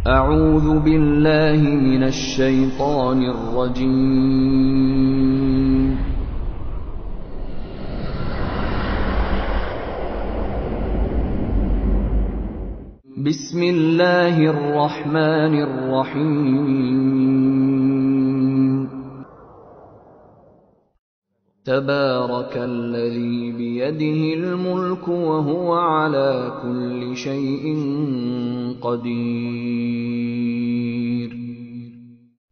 اعوذ بالله من الشیطان الرجیم. بسم الله الرحمن الرحیم. تبارك الذي بيده الملك وهو على كل شيء قدیر.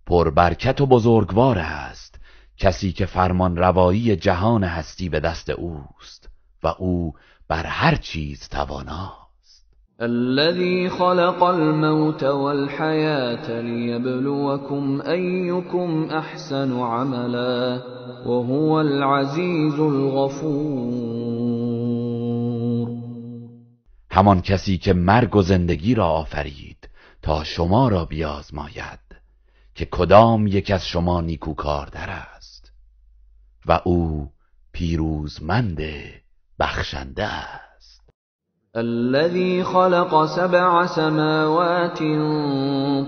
پربرکت و بزرگوار است کسی که فرمان روایی جهان هستی به دست اوست و او بر هر چیز تواناست. الذي خلق الموت والحياة ليبلوكم أيكم أحسن عملا وهو العزيز الغفور. همان کسی که مرگ و زندگی را آفرید تا شما را بیازماید که کدام یک از شما نیکوکارتر است و او پیروزمند بخشنده است. الذي خلق سبع سماوات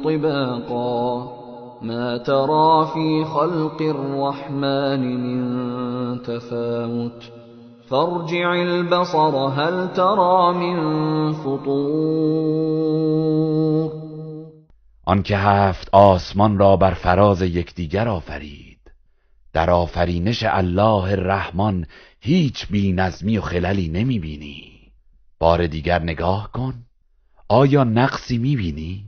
طباقا ما ترى في خلق الرحمن من تفاوت فارجع البصر هل ترى من فطور. آنکه هفت آسمان را بر فراز یکدیگر آفرید، در آفرینش الله الرحمن هیچ بی‌نظمی و خللی نمی‌بینی. بار دیگر نگاه کن، آیا نقصی می‌بینی؟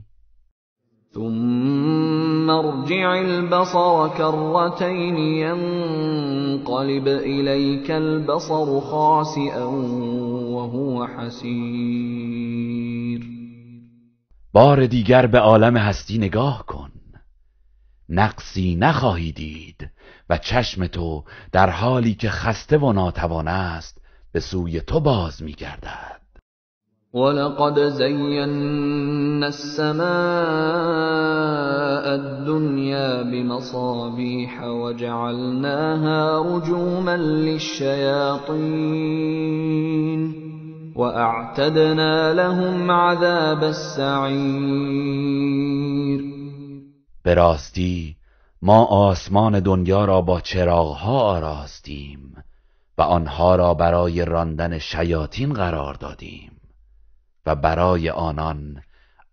ثم ارجع البصر کرتین ینقلب الیک البصر خاسئا وهو حسیر. بار دیگر به عالم هستی نگاه کن، نقصی نخواهی دید و چشم تو در حالی که خسته و ناتوان است به سوی تو باز می‌گردد. ولقد زینا السماء الدنیا بمصابیح وجعلناها رجوما للشیاطین واعتدنا لهم عذاب السعیر. به راستی ما آسمان دنیا را با چراغها آراستیم و آنها را برای راندن شیاطین قرار دادیم و برای آنان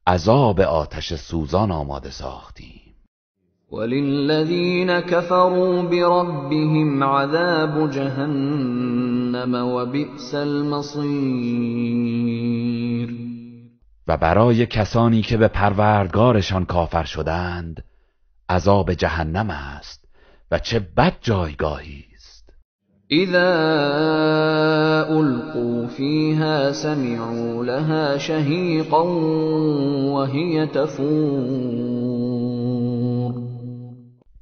عذاب آتش سوزان آماده ساختیم. وللذین كفروا بربهم عذاب جهنم وبئس المصیر. و برای کسانی که به پروردگارشان کافر شدند عذاب جهنم است و چه بد جایگاهی. اذا القوا فيها سمعوا لها شهيقا وهي تفور.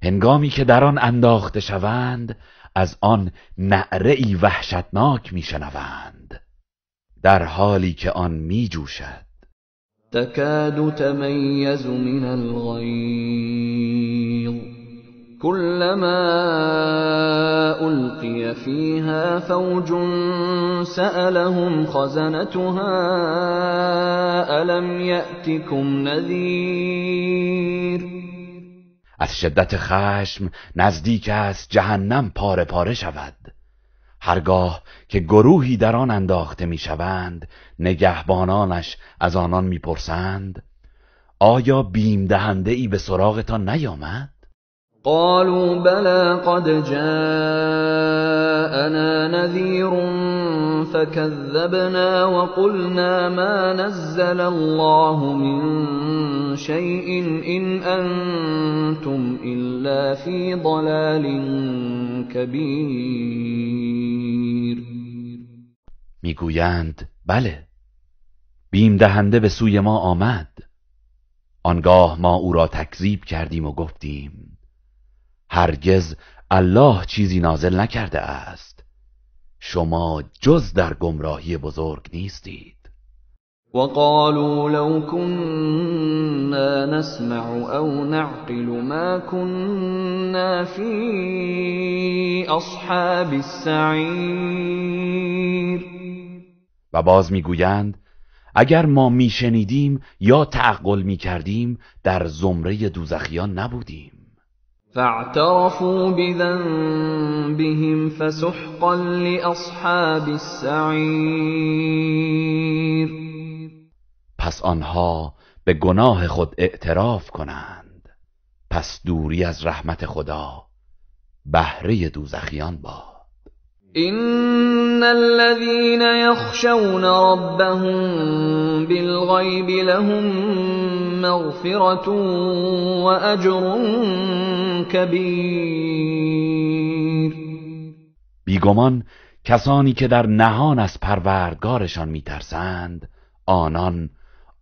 هنگامی که در آن انداخته شوند از آن نعره‌ای وحشتناک میشنوند در حالی که آن میجوشد. تکاد تمیز من الغیظ كلما ألقي فيها فوج سألهم خزنتها ألم يأتكم نذير. از شدت خشم نزدیک است جهنم پاره پاره شود. هرگاه که گروهی در آن انداخته میشوند نگهبانانش از آنان میپرسند آیا بیم دهنده ای به سراغتان نیامد؟ قالوا بلى قد جاءنا نذير فكذبنا وقلنا ما نزل الله من شيء إن أنتم إلا في ضلال كبير. میگویند بله، بیم دهنده به سوی ما آمد. آنگاه ما او را تکذیب کردیم و گفتیم هرگز الله چیزی نازل نکرده است، شما جز در گمراهی بزرگ نیستید. وقالوا لو كنا نسمع او نعقل ما كنا في اصحاب السعیر. و باز میگویند اگر ما میشنیدیم یا تعقل میکردیم در زمره دوزخیان نبودیم. فاعترفوا بذنبهم فسحقا لأصحاب السعیر. پس آنها به گناه خود اعتراف کنند، پس دوری از رحمت خدا بهره دوزخیان باد. إن الذين يخشون ربهم بالغيب لهم مغفرة وأجر كبير. بیگمان کسانی که در نهان از پروردگارشان میترسند، آنان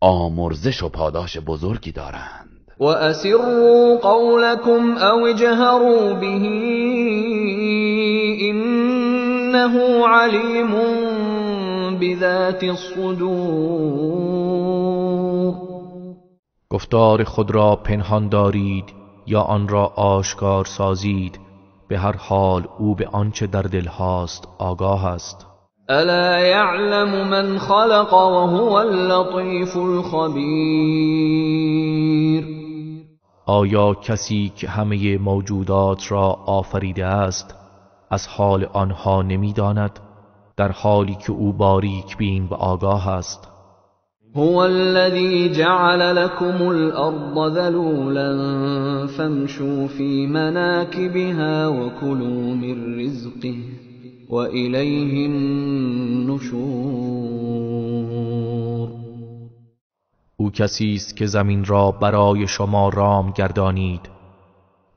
آمرزش و پاداش بزرگی دارند. وأسروا قولكم أو اجهروا به إنه علیم بذات الصدور. گفتار خود را پنهان دارید یا آن را آشکار سازید، به هر حال او به آنچه در دل هاست آگاه است. الا یعلم من خلق وهو اللطیف الخبیر. آیا کسی که همه موجودات را آفریده است از حال آنها نمیداند، در حالی که او باریک بین و آگاه است؟ هو الذی جعل لكم الارض ذلولا فامشوا فی مناکبها وکلوا من رزقه وإلیه النشور. او کسی است که زمین را برای شما رام گردانید،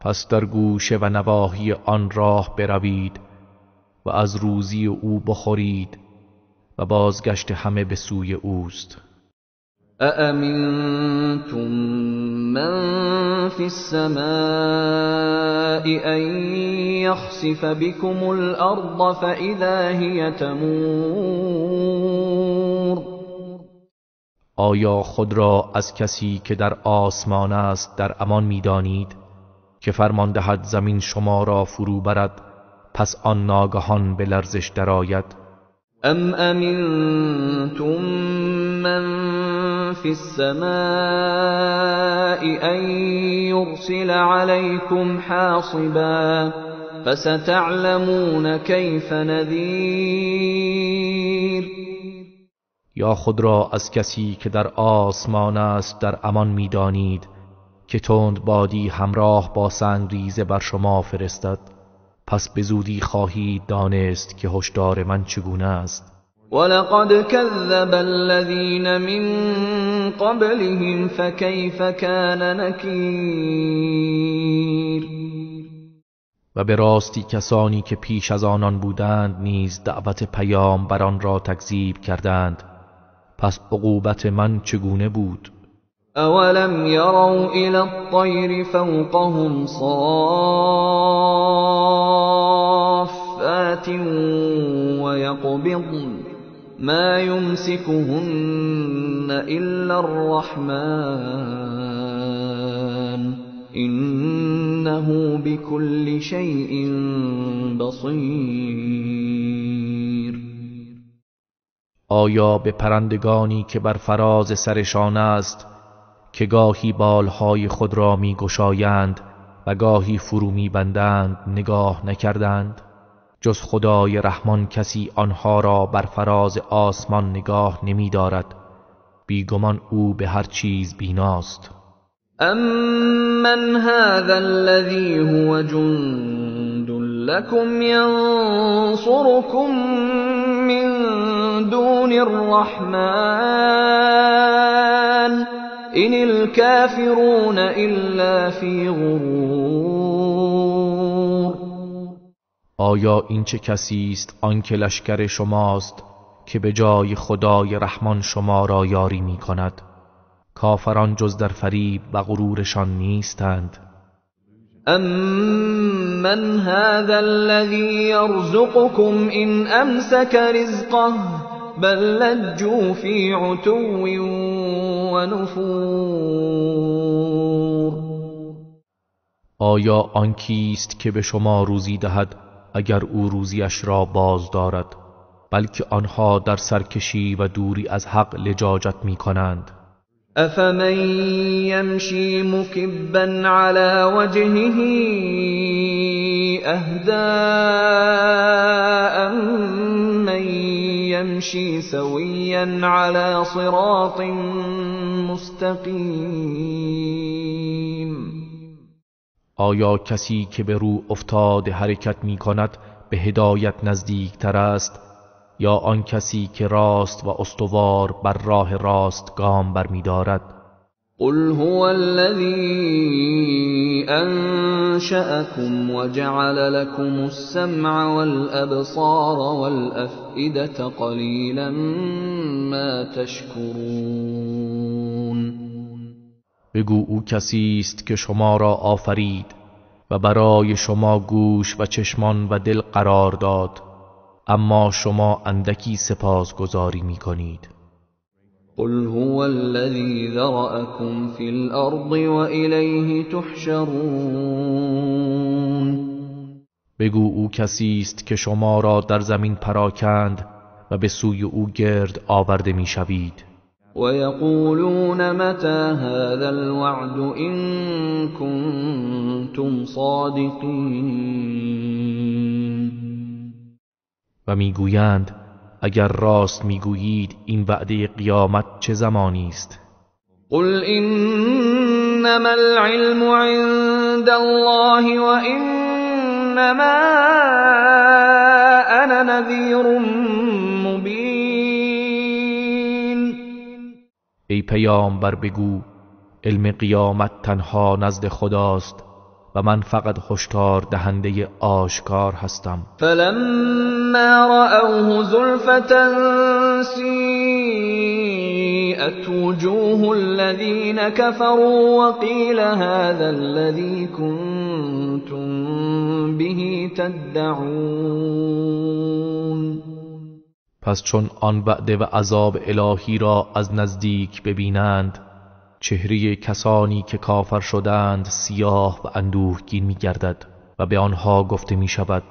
پس در گوشه و نواحی آن راه بروید و از روزی او بخورید و بازگشت همه به سوی اوست. أأمنتم من في السماء أن يخسف بكم الأرض فإذا هي تمور. آیا خود را از کسی که در آسمان است در امان می‌دانید که فرمان دهد زمین شما را فرو برد، پس آن ناگهان به لرزش درآید؟ ام امنتم من فی السماء ان یرسل علیکم حاصبا فستعلمون کیف نذیر. یا خود را از کسی که در آسمان است در امان می‌دانید که تند بادی همراه با سنگریزه بر شما فرستد، پس به زودی خواهید دانست که هشدار من چگونه است. ولقد كذب الذين من قبلهم فكيف كان نكير. و به راستی کسانی که پیش از آنان بودند نیز دعوت پیامبران را تکذیب کردند، پس عقوبت من چگونه بود؟ اولم يروا الى الطير فوقهم صافات ويقبضن ما يمسكهن الا الرحمن انه بكل شيء بصير. آیا به پرندگانی که بر فراز سرشان است که گاهی بالهای خود را می گشایند و گاهی فرو می بندند نگاه نکردند؟ جز خدای رحمان کسی آنها را بر فراز آسمان نگاه نمی دارد، بیگمان او به هر چیز بیناست. امن هذا الذی هو جند لكم ينصركم من دون الرحمن إن الكافرون إلا في غرور. آیا این چه کسی است آن که لشکر شماست که به جای خدای رحمان شما را یاری می کند؟ کافران جز در فریب و غرورشان نیستند. أمن هذا الذي يرزقكم إن أمسك رزقه بل لجوا في عتو ونفور. آیا آن کیست که به شما روزی دهد اگر او روزیش را باز دارد؟ بلکه آنها در سرکشی و دوری از حق لجاجت می کنند. افمن یمشی مکبا علی وجهه اهدی امن یمشی سویا علی صراط مستقیم. آیا کسی که به رو افتاده حرکت می کند به هدایت نزدیک تر است یا آن کسی که راست و استوار بر راه راست گام برمی‌دارد؟ قل هو الذی انشأکم وجعل لكم السمع والابصار والافئدة قلیلا ما تشکرون. بگو او کسی است که شما را آفرید و برای شما گوش و چشمان و دل قرار داد، اما شما اندکی سپاسگزاری می‌کنید. قل هو الذی ذرأکم فی الارض و الیه تحشرون. بگو او کسی است که شما را در زمین پراکند و به سوی او گرد آورده می‌شوید. و یقولون متی هذا الوعد ان کنتم صادقین. و میگویند اگر راست میگویید این وعده قیامت چه زمانی است؟ قل انما العلم عند الله و انما انا نذیر مبین. ای پیامبر بگو علم قیامت تنها نزد خداست و من فقط هشدار دهنده آشکار هستم. فلما رأوه زلفة سیئت وجوه الذین كفروا وقیل هذا الذی کنتم به تدعون. پس چون آن وعده و عذاب الهی را از نزدیک ببینند، چهره کسانی که کافر شدند سیاه و اندوهگین می‌گردد و به آنها گفته می‌شود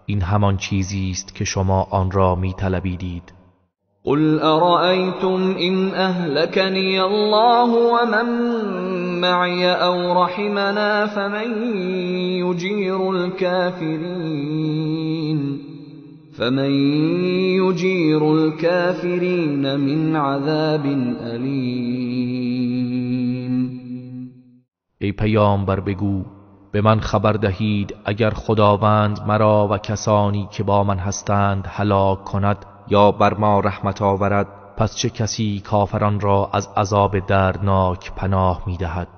این همان چیزی است که شما آن را می‌طلبیدید. قل ارأیتم ان اهلکنی الله ومن معی او رحمنا فمن یجیر الكافرین من عذاب الیم. ای پیامبر بگو به من خبر دهید اگر خداوند مرا و کسانی که با من هستند هلاک کند یا بر ما رحمت آورد، پس چه کسی کافران را از عذاب دردناک پناه می‌دهد؟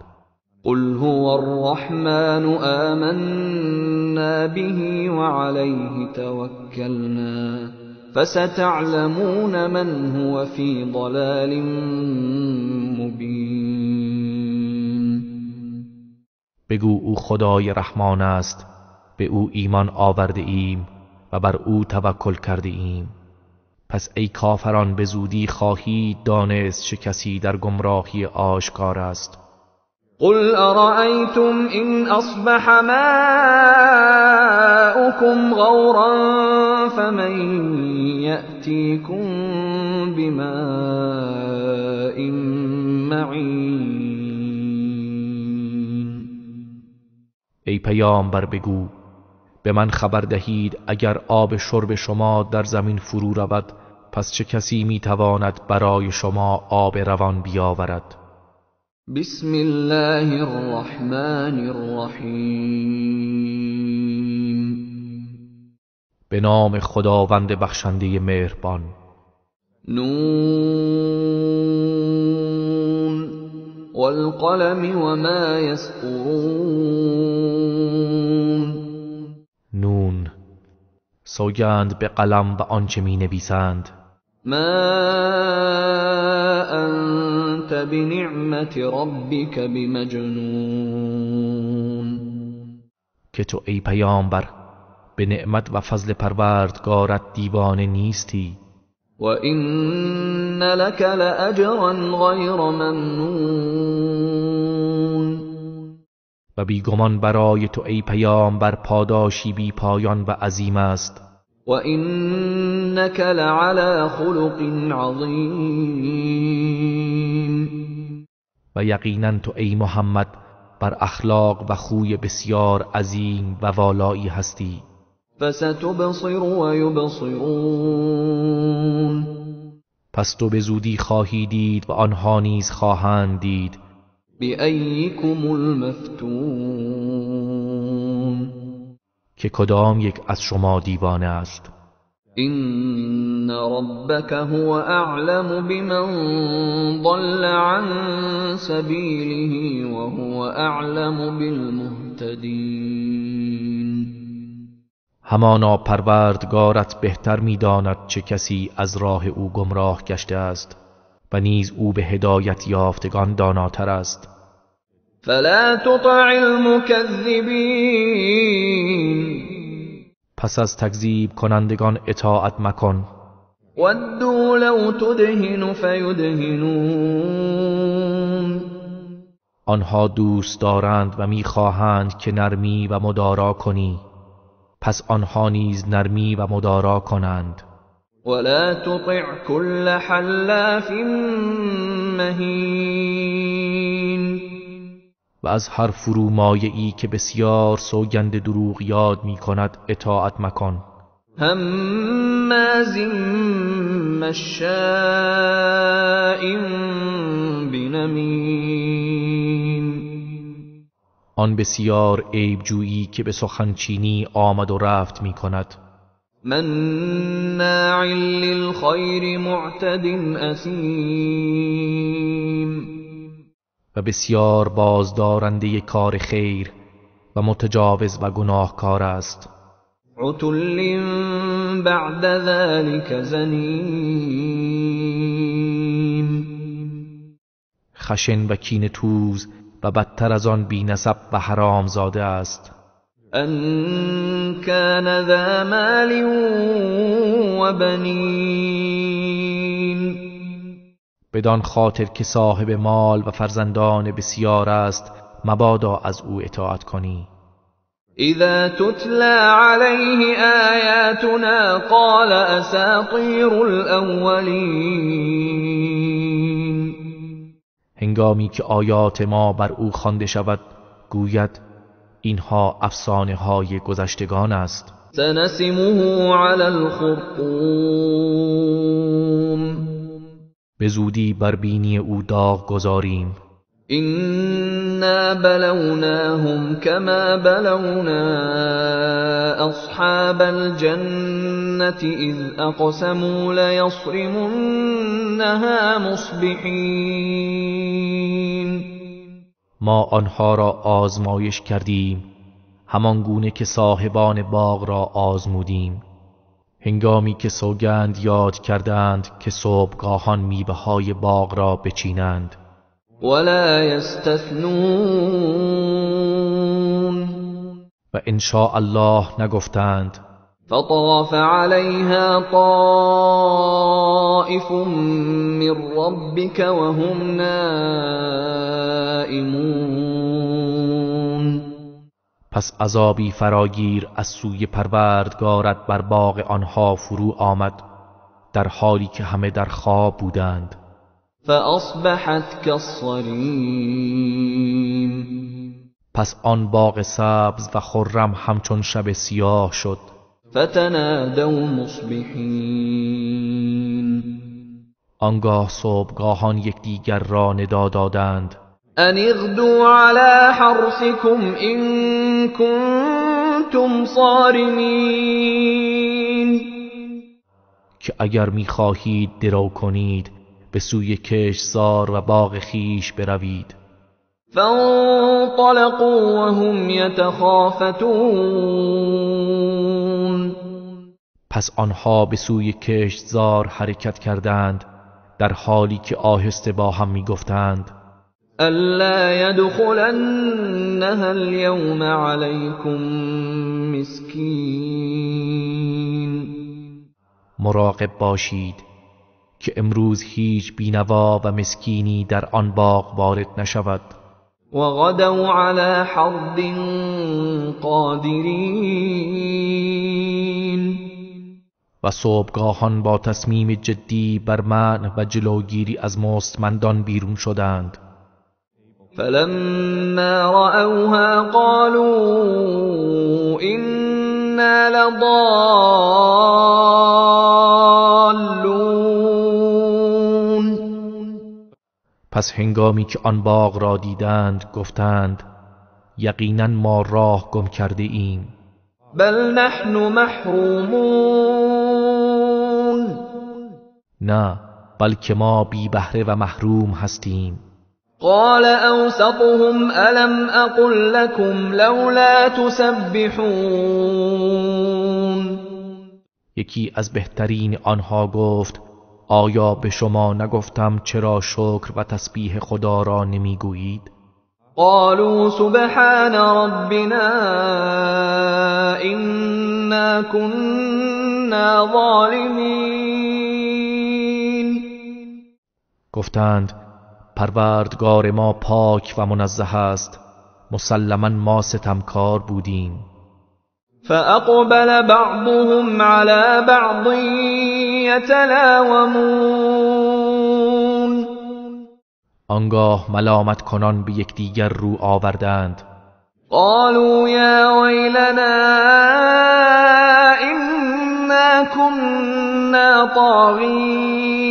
قل هو الرحمن آمنا به وعلیه توکلنا فستعلمون من هو فی ضلال مبین. بگو او خدای رحمان است، به او ایمان آورده ایم و بر او توکل کرده ایم. پس ای کافران به زودی خواهید دانست چه کسی در گمراهی آشکار است. قل ارأیتم ان اصبح ماؤکم غورا فمن یأتیکم بماء معین. ای پیامبر بگو به من خبر دهید اگر آب شرب شما در زمین فرو رود، پس چه کسی میتواند برای شما آب روان بیاورد؟ بسم الله الرحمن الرحیم. به نام خداوند بخشنده مهربان. نون والقلم وما یسطرون. نون، سوگند به قلم و آنچه می نویسند. ما انت بنعمت ربک بمجنون. که تو ای پیامبر به نعمت و فضل پروردگارت دیوانه نیستی. و این لک لاجرا غیر ممنون. و بیگمان برای تو ای پیامبر پاداشی بی پایان و عظیم است. وإنك لعلى خلق عظیم. و یقینا تو ای محمد بر اخلاق و خوی بسیار عظیم و والایی هستی. فستبصر و یبصرون. پس تو به زودی خواهی دید و آنها نیز خواهند دید. بأیکم المفتون. که کدام یک از شما دیوانه است. إن ربك هو أعلم بمن ضل عن سبيله وهو أعلم بالمهتدين. همانا پروردگارت بهتر می‌داند چه کسی از راه او گمراه گشته است و نیز او به هدایت یافتگان داناتر است. فلا تطع المكذبین. پس از تکذیب کنندگان اطاعت مکن. ودوا لو تدهن فیدهنون. آنها دوست دارند و میخواهند که نرمی و مدارا کنی، پس آنها نیز نرمی و مدارا کنند. ولا تطع كل حلاف مهین. و از هر فرومایه‌ای که بسیار سوگند دروغ یاد می کند اطاعت مکن. هماز مشاء بنمیم. آن بسیار عیب جویی که به سخنچینی آمد و رفت می کند. مناع للخیر معتد اثیم. و بسیار بازدارنده کار خیر و متجاوز و گناهکار است. عتل بعد ذلك زنیم. خشن و کینه توز و بدتر از آن بی نسب و حرام زاده است. ان کان ذا مال و بنین. بدان خاطر که صاحب مال و فرزندان بسیار است مبادا از او اطاعت کنی. اذا تتلى عليه آیاتنا قال اساطیر الاولین. هنگامی که آیات ما بر او خوانده شود گوید اینها افسانه های گذشتگان است. سنسمه علی الخرطوم. به زودی بر بینی او داغ گذاریم. إنا بلوناهم كما بلونا أصحاب الجنة إذ أقسموا ليصرمنها مصبحين. ما آنها را آزمایش کردیم همان گونه که صاحبان باغ را آزمودیم، هنگامی که سوگند یاد کردند که صبحگاهان میوه‌های باغ را بچینند. ولا یستثنون. و ان شاء الله نگفتند. فطاف علیها طائف من ربک وهم نائمون. پس عذابی فراگیر از سوی پروردگارت بر باغ آنها فرو آمد در حالی که همه در خواب بودند. فأصبحت كالصريم. پس آن باغ سبز و خرم همچون شب سیاه شد. فتنادوا مصبحین. آنگاه صبحگاهان یکدیگر را ندا دادند. ان اغدوا على حرثكم ان كنتم صارمین. که اگر میخواهید درو کنید به سوی کشتزار و باغ خیش بروید. فانطلقوا وهم یتخافتون. پس آنها به سوی کشتزار حرکت کردند در حالی که آهسته با هم میگفتند الا یدخلنها اليوم علیکم مسکین. مراقب باشید که امروز هیچ بینوا و مسکینی در آن باغ وارد نشود. وغدوا على حرد قادرین. و صبحگاهان با تصمیم جدی بر منع و جلوگیری از مستمندان بیرون شدند. فلما رأوها قالوا إنا لضالون. پس هنگامی که آن باغ را دیدند گفتند یقینا ما راه گم کرده ایم. بل نحن محرومون. نه، بلکه ما بی بهره و محروم هستیم. قال اوسطهم الم اقل لكم لولا تسبحون. یکی از بهترین آنها گفت آیا به شما نگفتم چرا شکر و تسبیح خدا را نمیگویید؟ قالوا سبحان ربنا إنا كنا ظالمین. گفتند پروردگار ما پاک و منزه است، مسلما ما ستمکار بودیم. فأقبل بعضهم على بعض یتلاومون. آنگاه ملامت کنان به یکدیگر رو آوردند. قالوا یا ویلنا إنا كنا طاغین.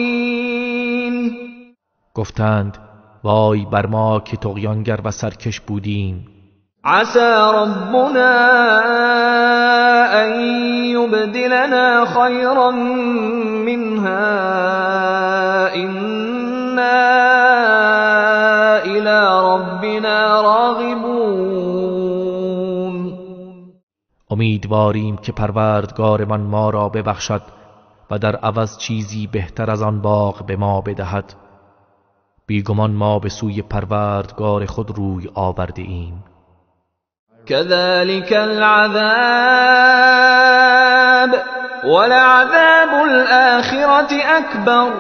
گفتند وای بر ما که طغیانگر و سرکش بودیم. عسى ربنا أن يبدلنا خيرا منها إنا إلى ربنا راغبون. امیدواریم که پروردگارمان ما را ببخشد و در عوض چیزی بهتر از آن باغ به ما بدهد. بیگمان ما به سوی پروردگار خود روی آورده ایم. كذلك العذاب ولعذاب الآخرة أكبر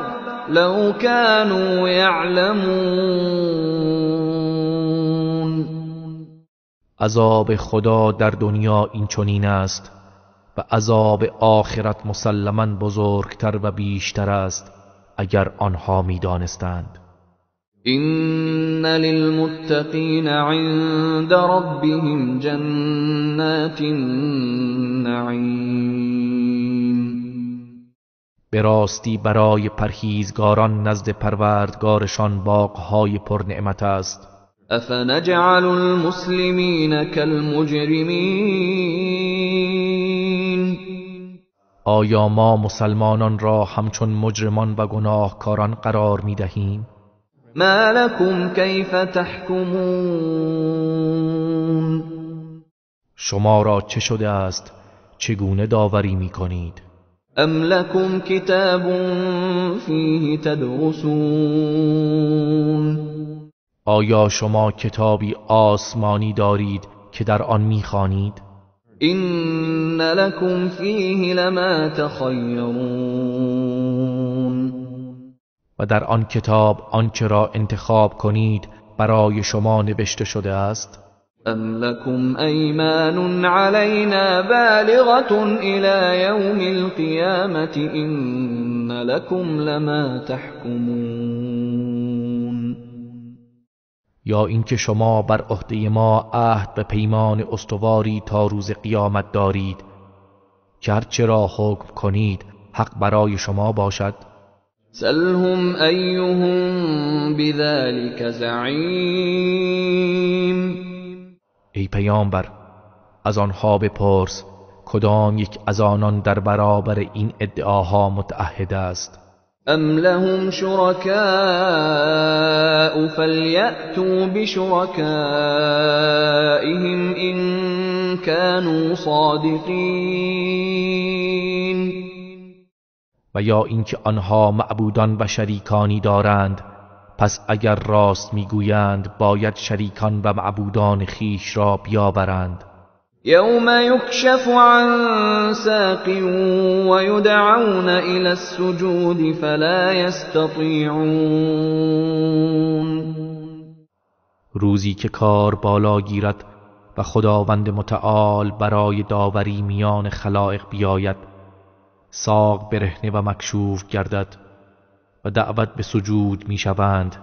لو كانوا يعلمون. عذاب خدا در دنیا این چنین است و عذاب آخرت مسلما بزرگتر و بیشتر است اگر آنها می‌دانستند. إن للمتقین عند ربهم جنات النعیم. به راستی برای پرهیزگاران نزد پروردگارشان باغهای پرنعمت است. افنجعل المسلمین کالمجرمین. آیا ما مسلمانان را همچون مجرمان و گناهکاران قرار می دهیم؟ ما لكم كيف تحكمون. شما را چه شده است؟ چگونه داوری می کنید؟ ام لكم کتاب فیه تدرسون. آیا شما کتابی آسمانی دارید که در آن می خوانید؟ إن لكم فیه لما تخیرون. و در آن کتاب آنچه را انتخاب کنید برای شما نوشته شده است. ام لكم ایمان علینا بالغة الى یوم القیامة ان لكم لما تحکمون. یا اینکه شما بر عهده ما عهد و پیمان استواری تا روز قیامت دارید که هرچه را حکم کنید حق برای شما باشد. سلهم ایهم بذلك زعیم. ای پیامبر از آنها بپرس کدام یک از آنان در برابر این ادعاها متعهد است. ام لهم شرکاء فلیأتوا بشرکائهم ان كانوا صادقین. و یا اینکه آنها معبودان و شریکانی دارند، پس اگر راست میگویند باید شریکان و معبودان خیش را بیاورند. یوم یکشف عن ساق ویدعون الی السجود فلا یستطیعون. روزی که کار بالا گیرد و خداوند متعال برای داوری میان خلایق بیاید ساق برهنه و مکشوف گردد و دعوت به سجود میشوند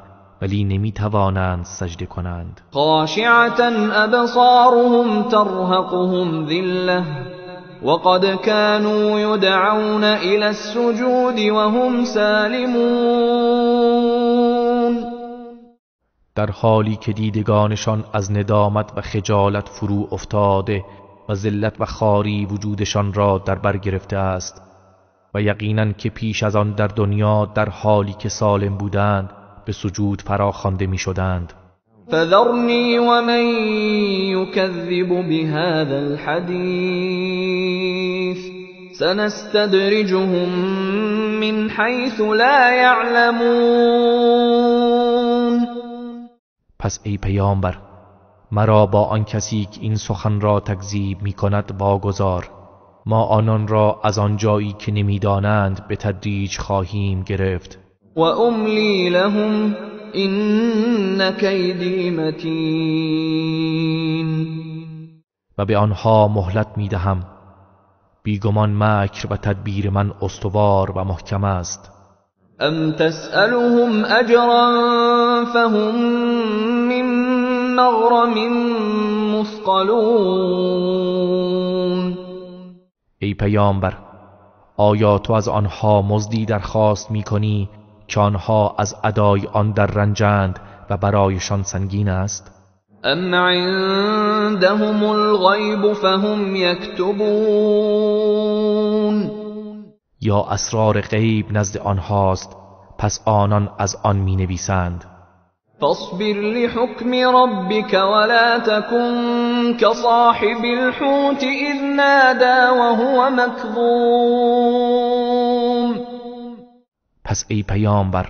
ولی نمیتوانند سجده کنند. خاشعة ابصارهم ترهقهم ذلة وقد كانوا يدعون الى السجود وهم سالمون. در حالی که دیدگانشان از ندامت و خجالت فرو افتاده و ذلت و خواری وجودشان را در بر گرفته است و یقینا که پیش از آن در دنیا در حالی که سالم بودند به سجود فراخوانده می شدند. فذرنی ومن یکذب بهذا الحدیث سنستدرجهم من حیث لا یعلمون. پس ای پیامبر، مرا با آن کسی که این سخن را تکذیب می کند واگذار. ما آنان را از آن جایی که نمیدانند به تدریج خواهیم گرفت. و املی لهم این کیدی متین. و به آنها مهلت میدهم، بیگمان مکر و تدبیر من استوار و محکم است. ام تسألهم اجرا فهم من مغرم مثقلون. ای پیامبر، آیا تو از آنها مزدی درخواست میکنی که آنها از ادای آن در رنجند و برایشان سنگین است؟ ام عندهم الغیب فهم یکتبون. یا اسرار غیب نزد آنهاست، پس آنان از آن می نویسند. فاصبر لحکم ربک ولا تکن كصاحب الحوت اذ نادى وهو مکظوم. پس ای پیامبر،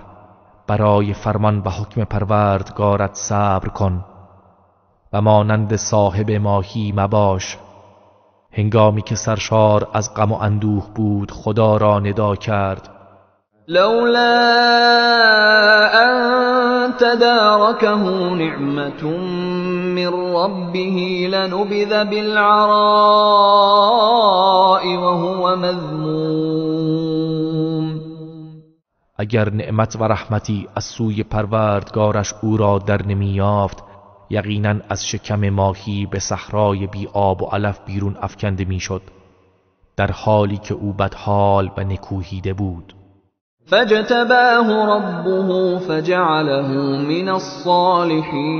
برای فرمان و حکم پروردگارت صبر کن و مانند صاحب ماهی مباش. هنگامی که سرشار از غم و اندوه بود خدا را ندا کرد: لولا ان تدارکه نعمة من ربه لنبذ بالعراء وهو مذموم. اگر نعمت و رحمتی از سوی پروردگارش او را در نمی‌یافت، یقینا از شکم ماهی به صحرای بی آب و علف بیرون افکنده میشد، در حالی که او بدحال و نکوهیده بود. فاجتباه ربه فجعله من الصالحین.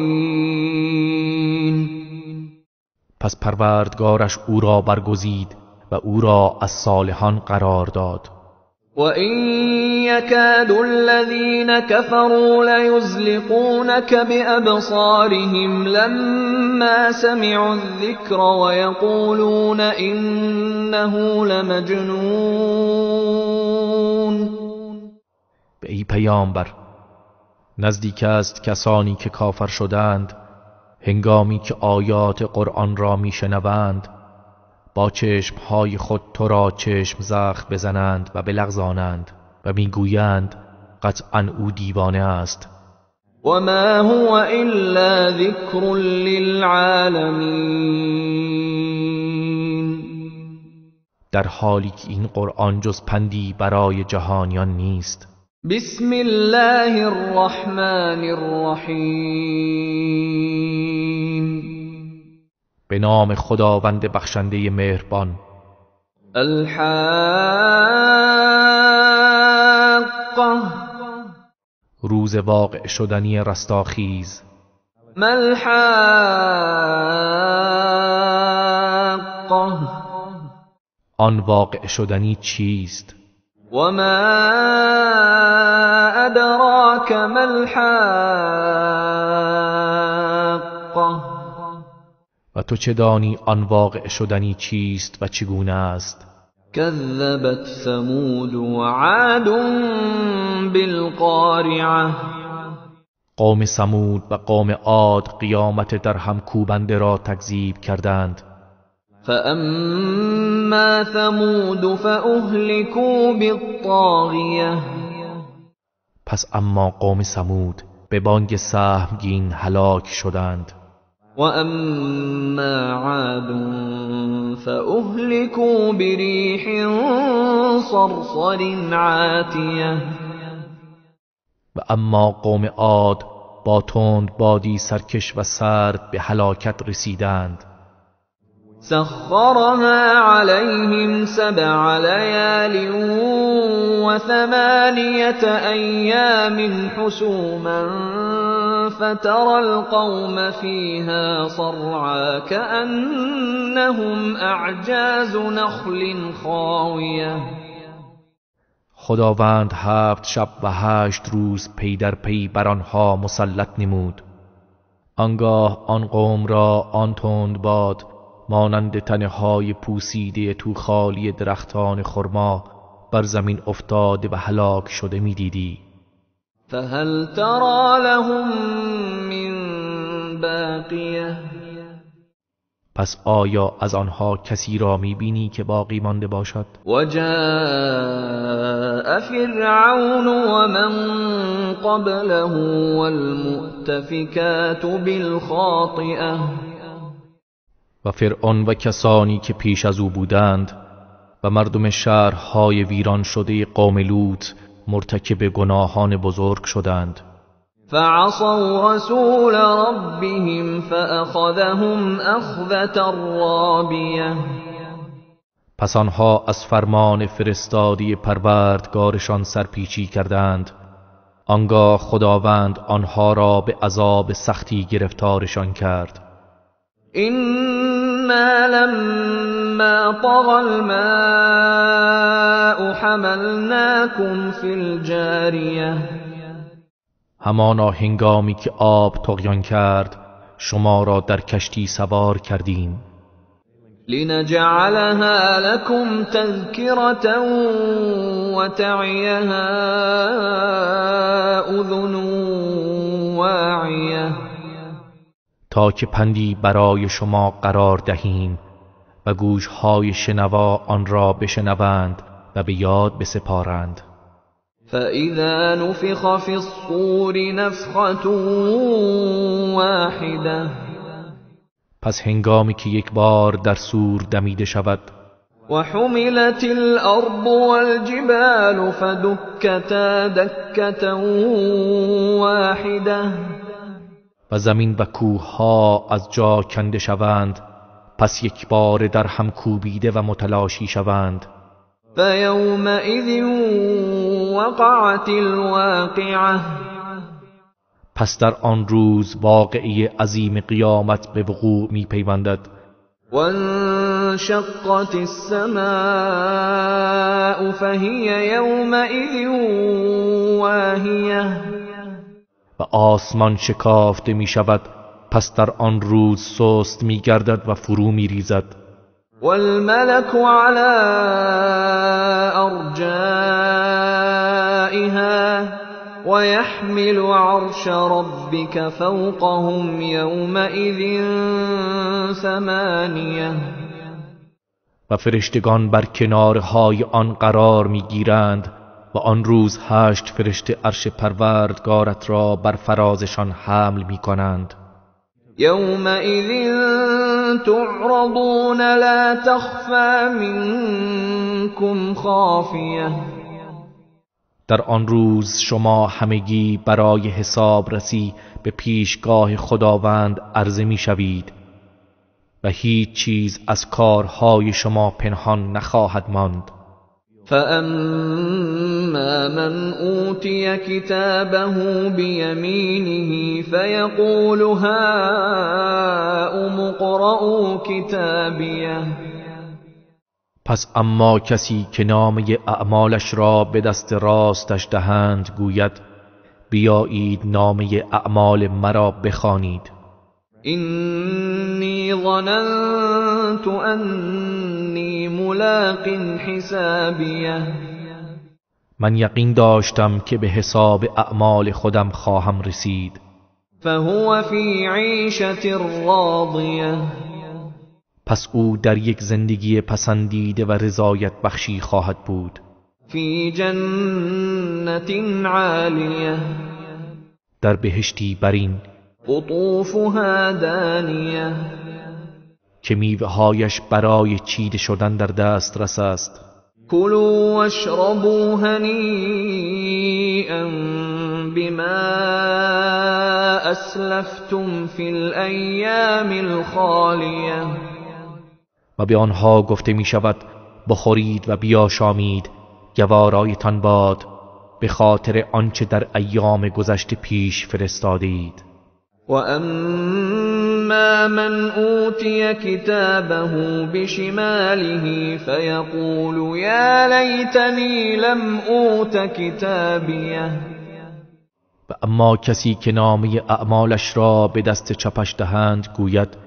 پس پروردگارش او را برگزید و او را از صالحان قرار داد. وَإِن يَكَادُ الَّذِينَ كَفَرُوا لَيُزْلِقُونَكَ بِأَبْصَارِهِمْ لَمَّا سَمِعُوا الذِّكْرَ وَيَقُولُونَ إِنَّهُ لَمَجْنُونٌ. ای پیامبر، نزدیک است کسانی که کافر شدند هنگامی که آیات قرآن را میشنوند با چشمهای خود تو را چشم زخم بزنند و بلغزانند و میگویند قطعا او دیوانه است. و ما هو الا ذکر للعالمین. در حالی که این قرآن جز پندی برای جهانیان نیست. بسم الله الرحمن الرحیم. به نام خداوند بخشنده مهربان. الحاقه. روز واقع شدنی رستاخیز. ما الحاقه. آن واقع شدنی چیست؟ و ما ادراک ما الحاقه. و تو چه دانی آن واقع شدنی چیست و چگونه است؟ کذبت ثمود و عاد بالقارعه. قوم ثمود و قوم عاد قیامت در هم کوبنده را تکذیب کردند. فاما ثمود فاهلكوا بالطاغیه. پس اما قوم ثمود به بانگ سهمگین هلاک شدند. وأما عاد فأهلكوا بريح صرصر عاتية. و اما قوم عاد با تند بادی سرکش و سرد به هلاکت رسیدند. سخرها عليهم 7 ليال و8 أيام حسوما فترى القوم فيها صرعى كأنهم أعجاز نخل خاوية. خداوند 7 شب و 8 روز پی در پی بر آنها مسلط نمود. آنگاه آن قوم را آن تند باد مانند تنه‌های پوسیده تو خالی درختان خرما بر زمین افتاده و هلاک شده می‌دیدی. فهل ترى لهم من باقیه. پس آیا از آنها کسی را می‌بینی که باقی مانده باشد؟ وجاء فرعون ومن قبله والمؤتفكات بالخاطئه. و فرعون و کسانی که پیش از او بودند و مردم شهرهای ویران شده قوم لوط مرتکب گناهان بزرگ شدند. فعصوا رسول ربهم فأخذهم أخذة رابية. پس آنها از فرمان فرستادی پروردگارشان سرپیچی کردند. آنگاه خداوند آنها را به عذاب سختی گرفتارشان کرد. إنا لما طغى الماء حملناكم في الجارية. همانا هنگامی که آب طغیان کرد شما را در کشتی سوار کردیم. لنجعلها لكم تذكرة وتعيها أذن واعية. تا که پندی برای شما قرار دهیم و گوشهای شنوا آن را بشنوند و به یاد بسپارند. فإذا نفخ في الصور نفخة واحدة. پس هنگامی که یک بار در صور دمیده شود. وحملت الأرض والجبال فدكتا دكة واحدة. و زمین و کوهها از جا کنده شوند، پس یک بار در هم کوبیده و متلاشی شوند. فیومئذ وقعت الواقعه. پس در آن روز واقعه عظیم قیامت به وقوع می پیوندد. وانشقت السماء فهی یومئذ واهیه. و آسمان شکافته می شود، پس در آن روز سست می گردد و فرو می ریزد. والملك على أرجائها ويحمل عرش ربك فوقهم يومئذ 8. و فرشتگان بر کنارهای آن قرار می گیرند و آن روز 8 فرشته عرش پروردگارت را بر فرازشان حمل می کنند. یومئذ تعرضون لا تخفى منكم خافیه. در آن روز شما همگی برای حسابرسی به پیشگاه خداوند عرضه می شوید و هیچ چیز از کارهای شما پنهان نخواهد ماند. فأما من أوتي كتابه بيمينه فيقول هاؤم اقرءوا كتابيه. پس اما کسی که نامه اعمالش را به دست راستش دهند گوید بیایید نامه اعمال مرا بخوانید. إني ظننت أني ملاق حسابيه. من یقین داشتم که به حساب اعمال خودم خواهم رسید. فهو في عيشة راضية. پس او در یک زندگی پسندیده و رضایت بخشی خواهد بود. في جنة عالية. در بهشتی برین. قطوفها دانیه. که میوه‌هایش برای چیده شدن در دسترس است. كلوا واشربوا هنيئا بما اسلفتم في الایام الخالیه. و به آنها گفته می شود بخورید و بیاشامید، گوارایتان باد به خاطر آنچه در ایام گذشته پیش فرستادید. و اما من اوتی کتابه بشماله فیقول یا لیتنی لم اوت کتابیه. و اما کسی که نامه اعمالش را به دست چپش دهند گوید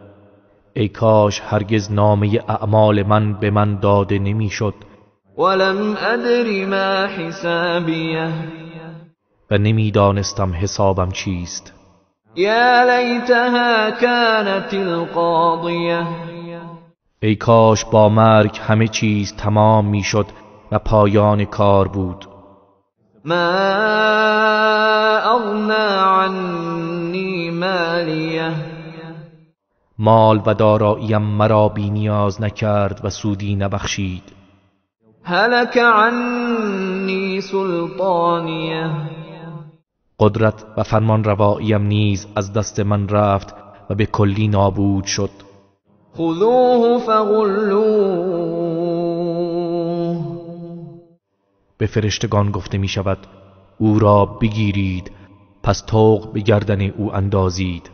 ای کاش هرگز نامه اعمال من به من داده نمیشد. ولم ادر ما حسابیه. و نمیدانستم حسابم چیست. یا لیتها كانت القاضیه. ای کاش با مرگ همه چیز تمام میشد و پایان کار بود. ما اغنا عنی مالیه. مال و داراییم مرا بی نیاز نکرد و سودی نبخشید. هلک عنی سلطانیه. قدرت و فرمان رواییم نیز از دست من رفت و به کلی نابود شد. خذوه فغلوه. به فرشتگان گفته می شود او را بگیرید، پس طوق به گردن او اندازید.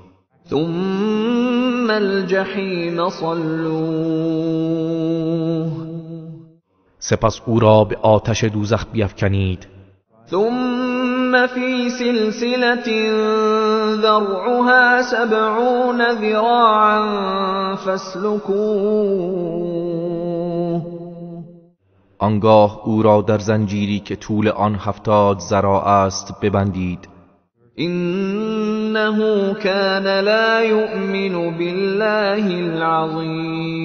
ثم الجحیم صلوه. سپس او را به آتش دوزخ بیفکنید. ثم فی سلسلة ذرعها 70 ذراعا فاسلکوه. آنگاه او را در زنجیری که طول آن 70 ذراع است ببندید. انه کان لا یؤمن بالله العظیم.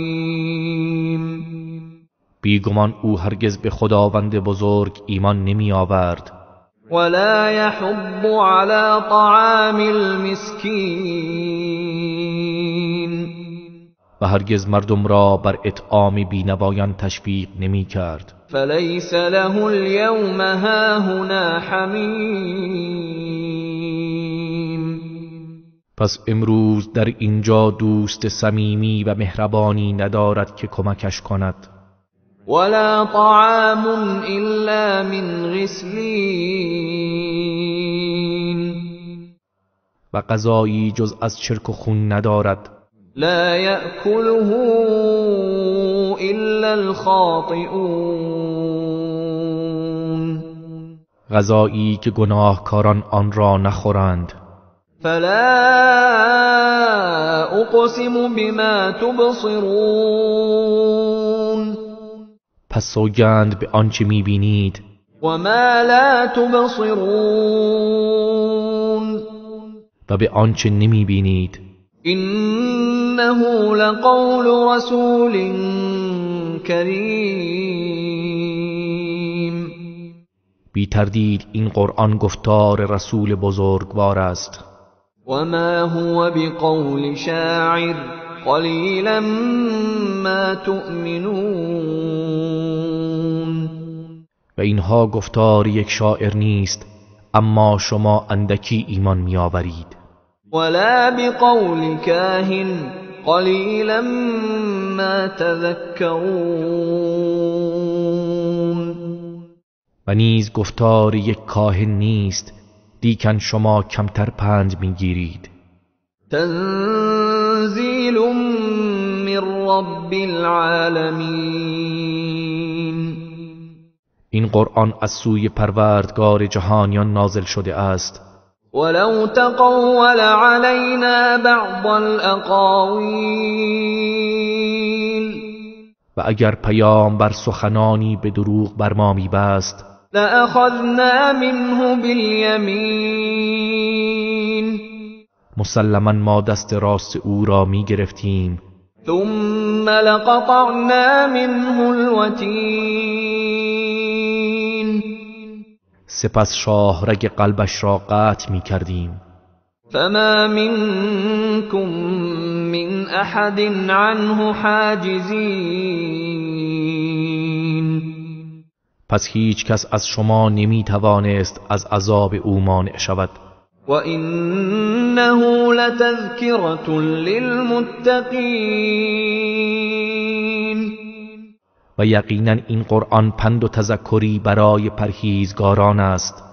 بیگمان او هرگز به خداوند بزرگ ایمان نمی آورد. ولا يحض على طعام المسكين. و هرگز مردم را بر اطعام بینوایان تشویق نمی کرد. فلیس له اليوم هاهنا حمیم. پس امروز در اینجا دوست صمیمی و مهربانی ندارد که کمکش کند. ولا طعام الا من غسلین. و غذایی جز از چرک و خون ندارد. لا یأکله الا الخاطئون. غذایی که گناهکاران آن را نخورند. فلا اقسم بما تبصرون. پس سوگند به آنچه میبینید. و ما لا تبصرون. و به آنچه نمیبینید. انه لقول رسول کریم. بی تردید این قرآن گفتار رسول بزرگوار است. و ما هو بقول شاعر قلیلا ما تؤمنون. و اینها گفتار یک شاعر نیست، اما شما اندکی ایمان می‌آورید. ولا بقول کاهن قلیلا ما تذکرون. و نیز گفتار یک کاهن نیست، لیکن شما کمتر پند می‌گیرید. تنزیل من رب العالمین. این قرآن از سوی پروردگار جهانیان نازل شده است. ولو تقول علینا بعض الاقاویل. و اگر پیام بر سخنانی به دروغ بر ما میبست، لأخذنا منه بالیمین. مسلما ما دست راست او را می گرفتیم. ثم لقطعنا منه الوتین. سپس شاهرگ قلبش را قطع می کردیم. فما منكم من احد عنه حاجزین. پس هیچ کس از شما نمی توانست از عذاب او مانع شود. وانه لتذکرة للمتقین. و یقینا این قرآن پند و تذکری برای پرهیزگاران است.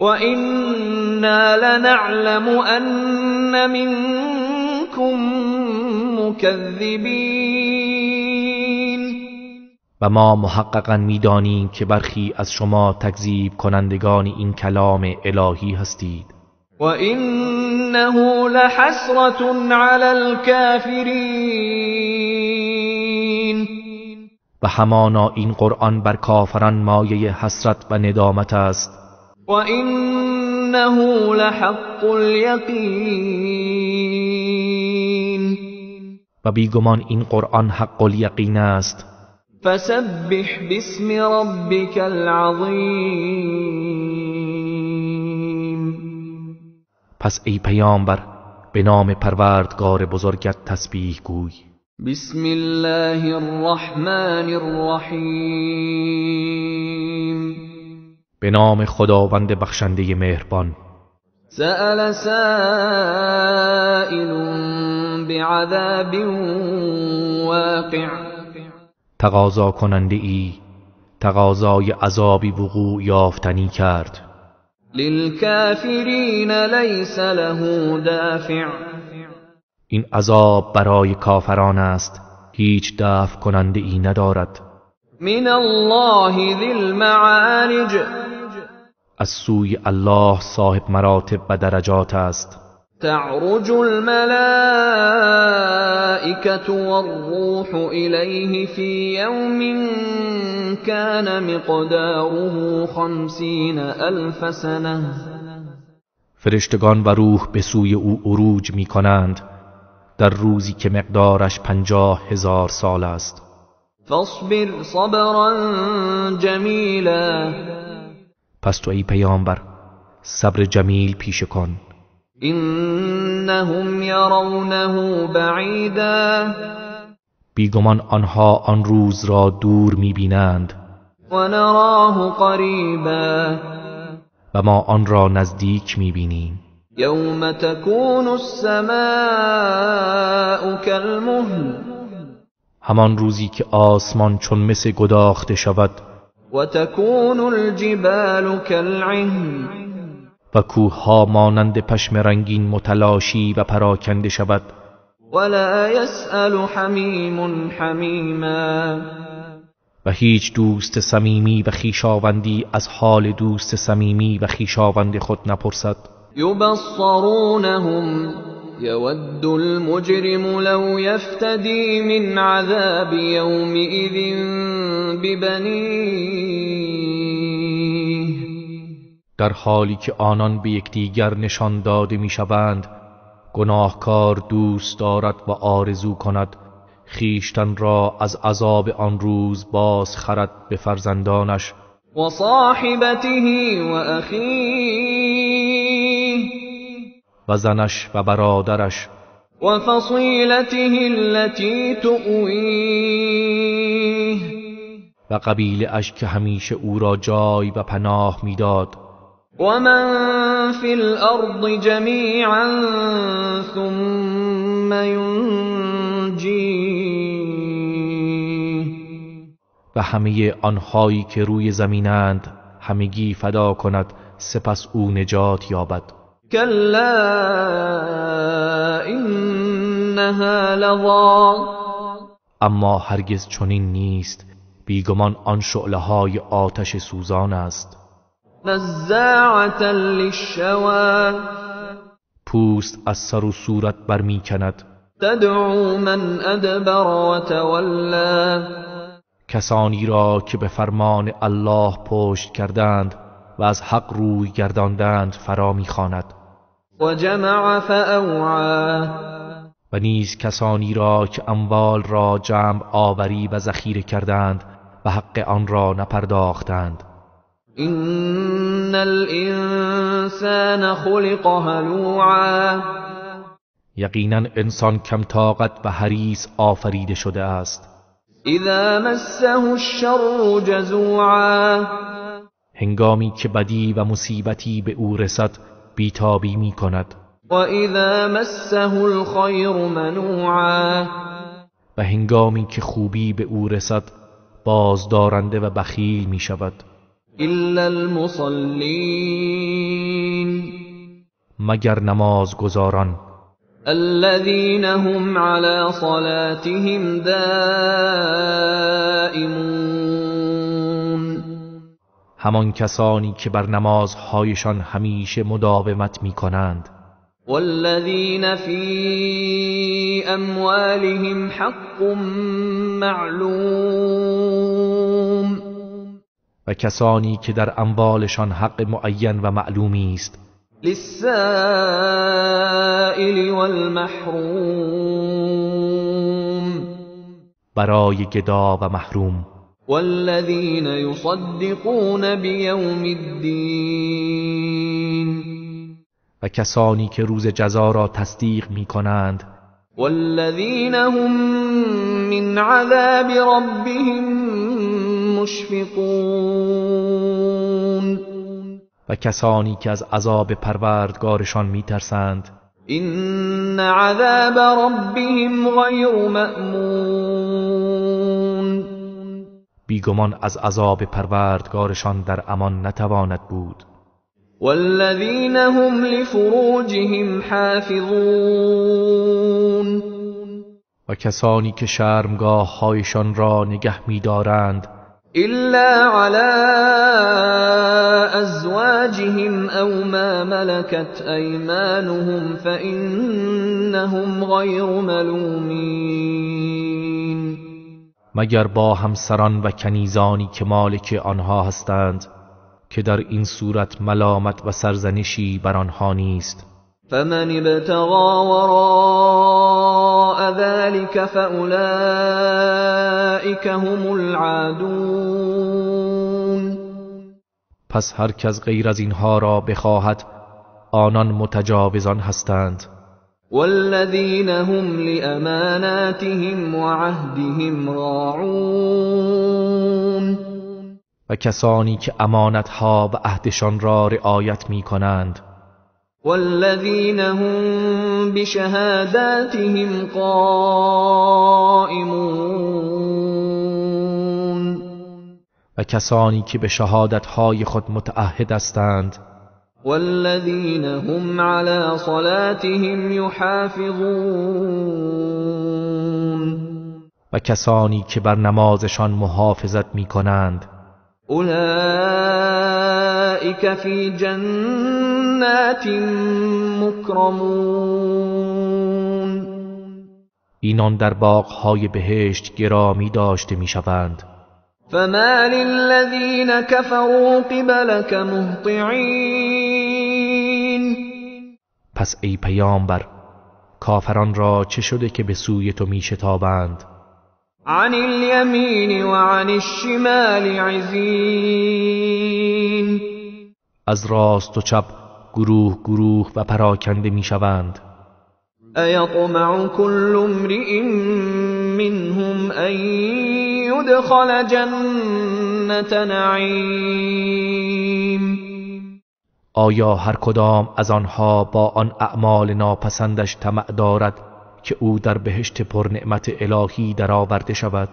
وإنا لنعلم أن منكم مكذبین. و ما محققا می‌دانیم که برخی از شما تکذیب کنندگان این کلام الهی هستید. وإنه لحسرة على الكافرین. و همانا این قرآن بر کافران مایه حسرت و ندامت است. وإنه لحق اليقین. و بیگمان این قرآن حق الیقین است. فسبح باسم ربک العظیم. پس ای پیامبر به نام پروردگار بزرگت تسبیح گوی. بسم الله الرحمن الرحیم. به نام خداوند بخشنده مهربان. سأل سائل بعذاب واقع. تقاضا کننده ای تقاضای عذابی وقوع یافتنی کرد. للکافرین لیس له دافع. این عذاب برای کافران است، هیچ دفع کننده ای ندارد. من الله ذی المعارج. از سوی الله صاحب مراتب و درجات است. تعرج الملائکة والروح الیه فی یوم کان مقداره 50,000 سنة. فرشتگان و روح به سوی او عروج می کنند در روزی که مقدارش 50,000 سال است. فاصبر صبرا جمیلا. پس تو ای پیامبر صبر جمیل پیشه کن. انهم یرونه بعیدا. بیگمان آنها آن روز را دور میبینند. و نراه قریبا. و ما آن را نزدیک میبینیم. یوم تکون السماء کالمهل. همان روزی که آسمان چون مس گداخته شود. و تکون الجبال کالعهن. و کوهها مانند پشم رنگین متلاشی و پراکنده شود. ولا یسأل حمیم حمیما. و هیچ دوست صمیمی و خویشاوندی از حال دوست صمیمی و خویشاوند خود نپرسد. یبصرونهم یود المجرم لو یفتدی من عذاب یومئذ ببنیه. در حالی که آنان به یکدیگر نشان داده میشوند، گناهکار دوست دارد و آرزو کند خویشتن را از عذاب آن روز باز خرد به فرزندانش. و صاحبته و اخیه. و زنش و برادرش. و فصیلته التی تؤویه. و قبیله اش که همیشه او را جای و پناه میداد. و من فی الارض جمیعا ثم ینجیه. و همه آنهایی که روی زمینند همگی فدا کند، سپس او نجات یابد. کلا انها لظی. اما هرگز چنین نیست، بیگمان آن شعله های آتش سوزان است. نزاعة للشوى. پوست از سر و صورت برمی کند. تدعو من ادبر وتولى. کسانی را که به فرمان الله پشت کردند و از حق روی گرداندند فرا می‌خواند. و جمع فاوعى. و نیز کسانی را که اموال را جمع آوری و ذخیره کردند و حق آن را نپرداختند. ان الانسان خلق هلوعا. یقینا انسان کم طاقت و حریص آفریده شده است. اذا مسه الشر جزوعا. هنگامی که بدی و مصیبتی به او رسد بیتابی می کند. و اذا مسه الخیر منوعا. و هنگامی که خوبی به او رسد بازدارنده و بخیل می شود. الا المصلین. مگر نمازگزاران. الذين هم على صلاتهم دائمون. همان کسانی که بر نمازهایشان همیشه مداومت می کنند. والذین فی اموالهم حق معلوم. و کسانی که در اموالشان حق معین و معلومی است. للسائل والمحروم. برای گدا و محروم. والذین یصدقون بیوم الدین. و کسانی که روز جزا را تصدیق می کنند. والذین هم من عذاب ربهم مشفقون. و کسانی که از عذاب پروردگارشان میترسند. ان عذاب ربهم غیر مأمون. بیگمان از عذاب پروردگارشان در امان نتواند بود. والذین هم لفروجهم حافظون. و کسانی که شرمگاه هایشان را نگه می‌دارند. إلا على أزواجهم أو ما ملكت أيمانهم فإنهم غير ملومين. مگر با همسران و کنیزانی که مالک آنها هستند که در این صورت ملامت و سرزنشی بر آنها نیست. فمن ابتغى وراء ذلك فأولئك هم العادون. پس هر کس غیر از اینها را بخواهد آنان متجاوزان هستند. والذین هم لأماناتهم وعهدهم راعون. و کسانی که امانتها و عهدشان را رعایت می کنند. والذین هم بشهاداتهم قائمون. و کسانی که به شهادتهای خود متعهد هستند. والذین هم على صلاتهم یحافظون. و کسانی که بر نمازشان محافظت می کنند. اولئک فی جنات مکرمون. اینان در باغ‌های بهشت گرامی داشته می‌شوند. فما للذین كفروا قبلك مهطعین. پس ای پیامبر کافران را چه شده که به سوی تو می‌شتابند؟ عن الیمین و عن الشمال عزین. از راست و چپ گروه گروه و پراکنده میشوند. ایطمع کل امرئ منهم ان یدخل جنة نعیم. آیا هر کدام از آنها با آن اعمال ناپسندش طمع دارد که او در بهشت پرنعمت الهی درآورده شود؟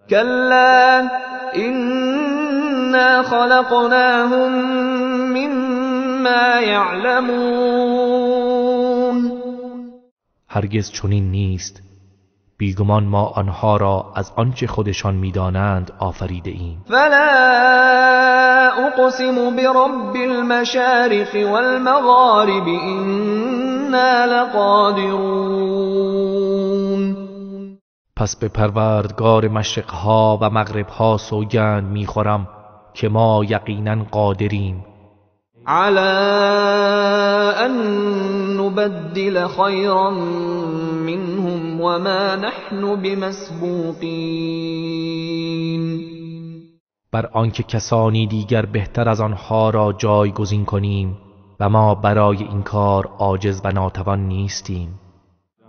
کلا انا خلقناهم مما یعلمون. هرگز چنین نیست، بیگمان ما آنها را از آنچه خودشان میدانند آفریده ایم. فلا اقسم برب المشارق والمغارب انا لقادرون. پس به پروردگار مشرقها و مغربها سوگند میخورم که ما یقینا قادریم. على ان نبدل خیرا منهم وما نحن بمسبوقین. بر آنکه کسانی دیگر بهتر از آنها را جایگزین کنیم و ما برای این کار عاجز و ناتوان نیستیم.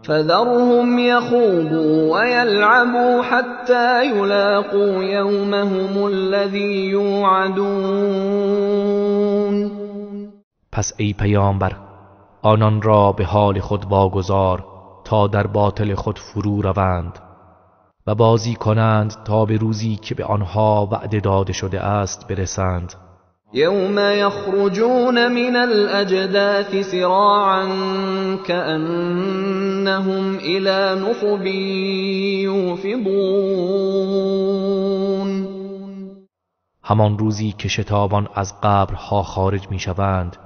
فذرهم یخوضوا ویلعبوا حتی یلاقوا یومهم الذی یوعدون. پس ای پیامبر آنان را به حال خود واگذار تا در باطل خود فرو روند و بازی کنند تا به روزی که به آنها وعده داده شده است برسند. یوم یخرجون من الاجداث سراعا کأنهم الی نصب یوفضون. همان روزی که شتابان از قبرها خارج میشوند،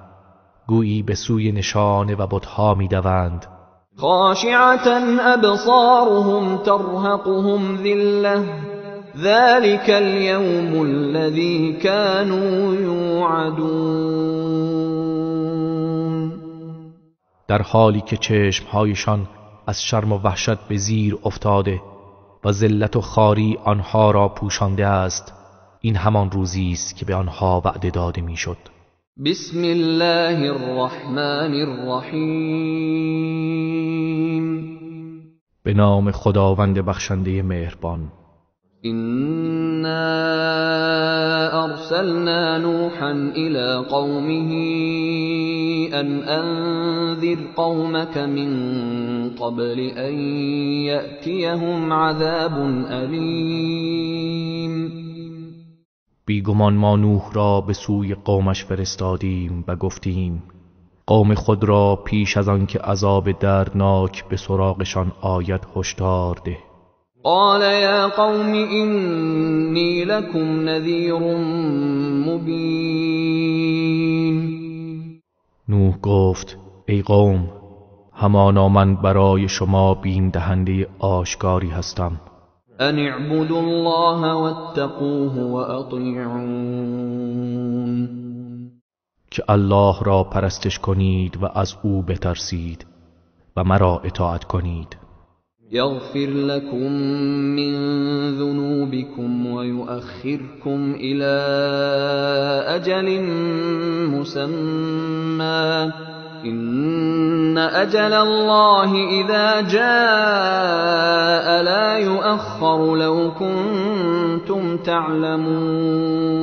گویی به سوی نشانه و بتها میدوند. خاشعة ابصارهم ترهقهم ذلة ذلك اليوم الذي كانوا يوعدون. در حالی که چشمهایشان از شرم و وحشت به زیر افتاده و ذلت و خواری آنها را پوشانده است، این همان روزی است که به آنها وعده داده میشد. بسم الله الرحمن الرحیم. به نام خداوند بخشنده مهربان. إنا أرسلنا نوحا إلى قومه أن أنذر قومك من قبل أن يأتيهم عذاب أليم. بیگمان ما نوح را به سوی قومش فرستادیم و گفتیم قوم خود را پیش از آن که عذاب دردناک به سراغشان آید هشدار ده. قال یا قوم اینی لکم نذیر مبین. نوح گفت ای قوم، همانا من برای شما بیم دهنده آشکاری هستم. ان اعبدوا الله واتقوه واطیعون. که الله را پرستش کنید و از او بترسید و مرا اطاعت کنید. یغفر لكم من ذنوبكم ويؤخركم إلى أجل مسمى إن أجل الله إذا جاء لا يؤخر لو كنتم تعلمون.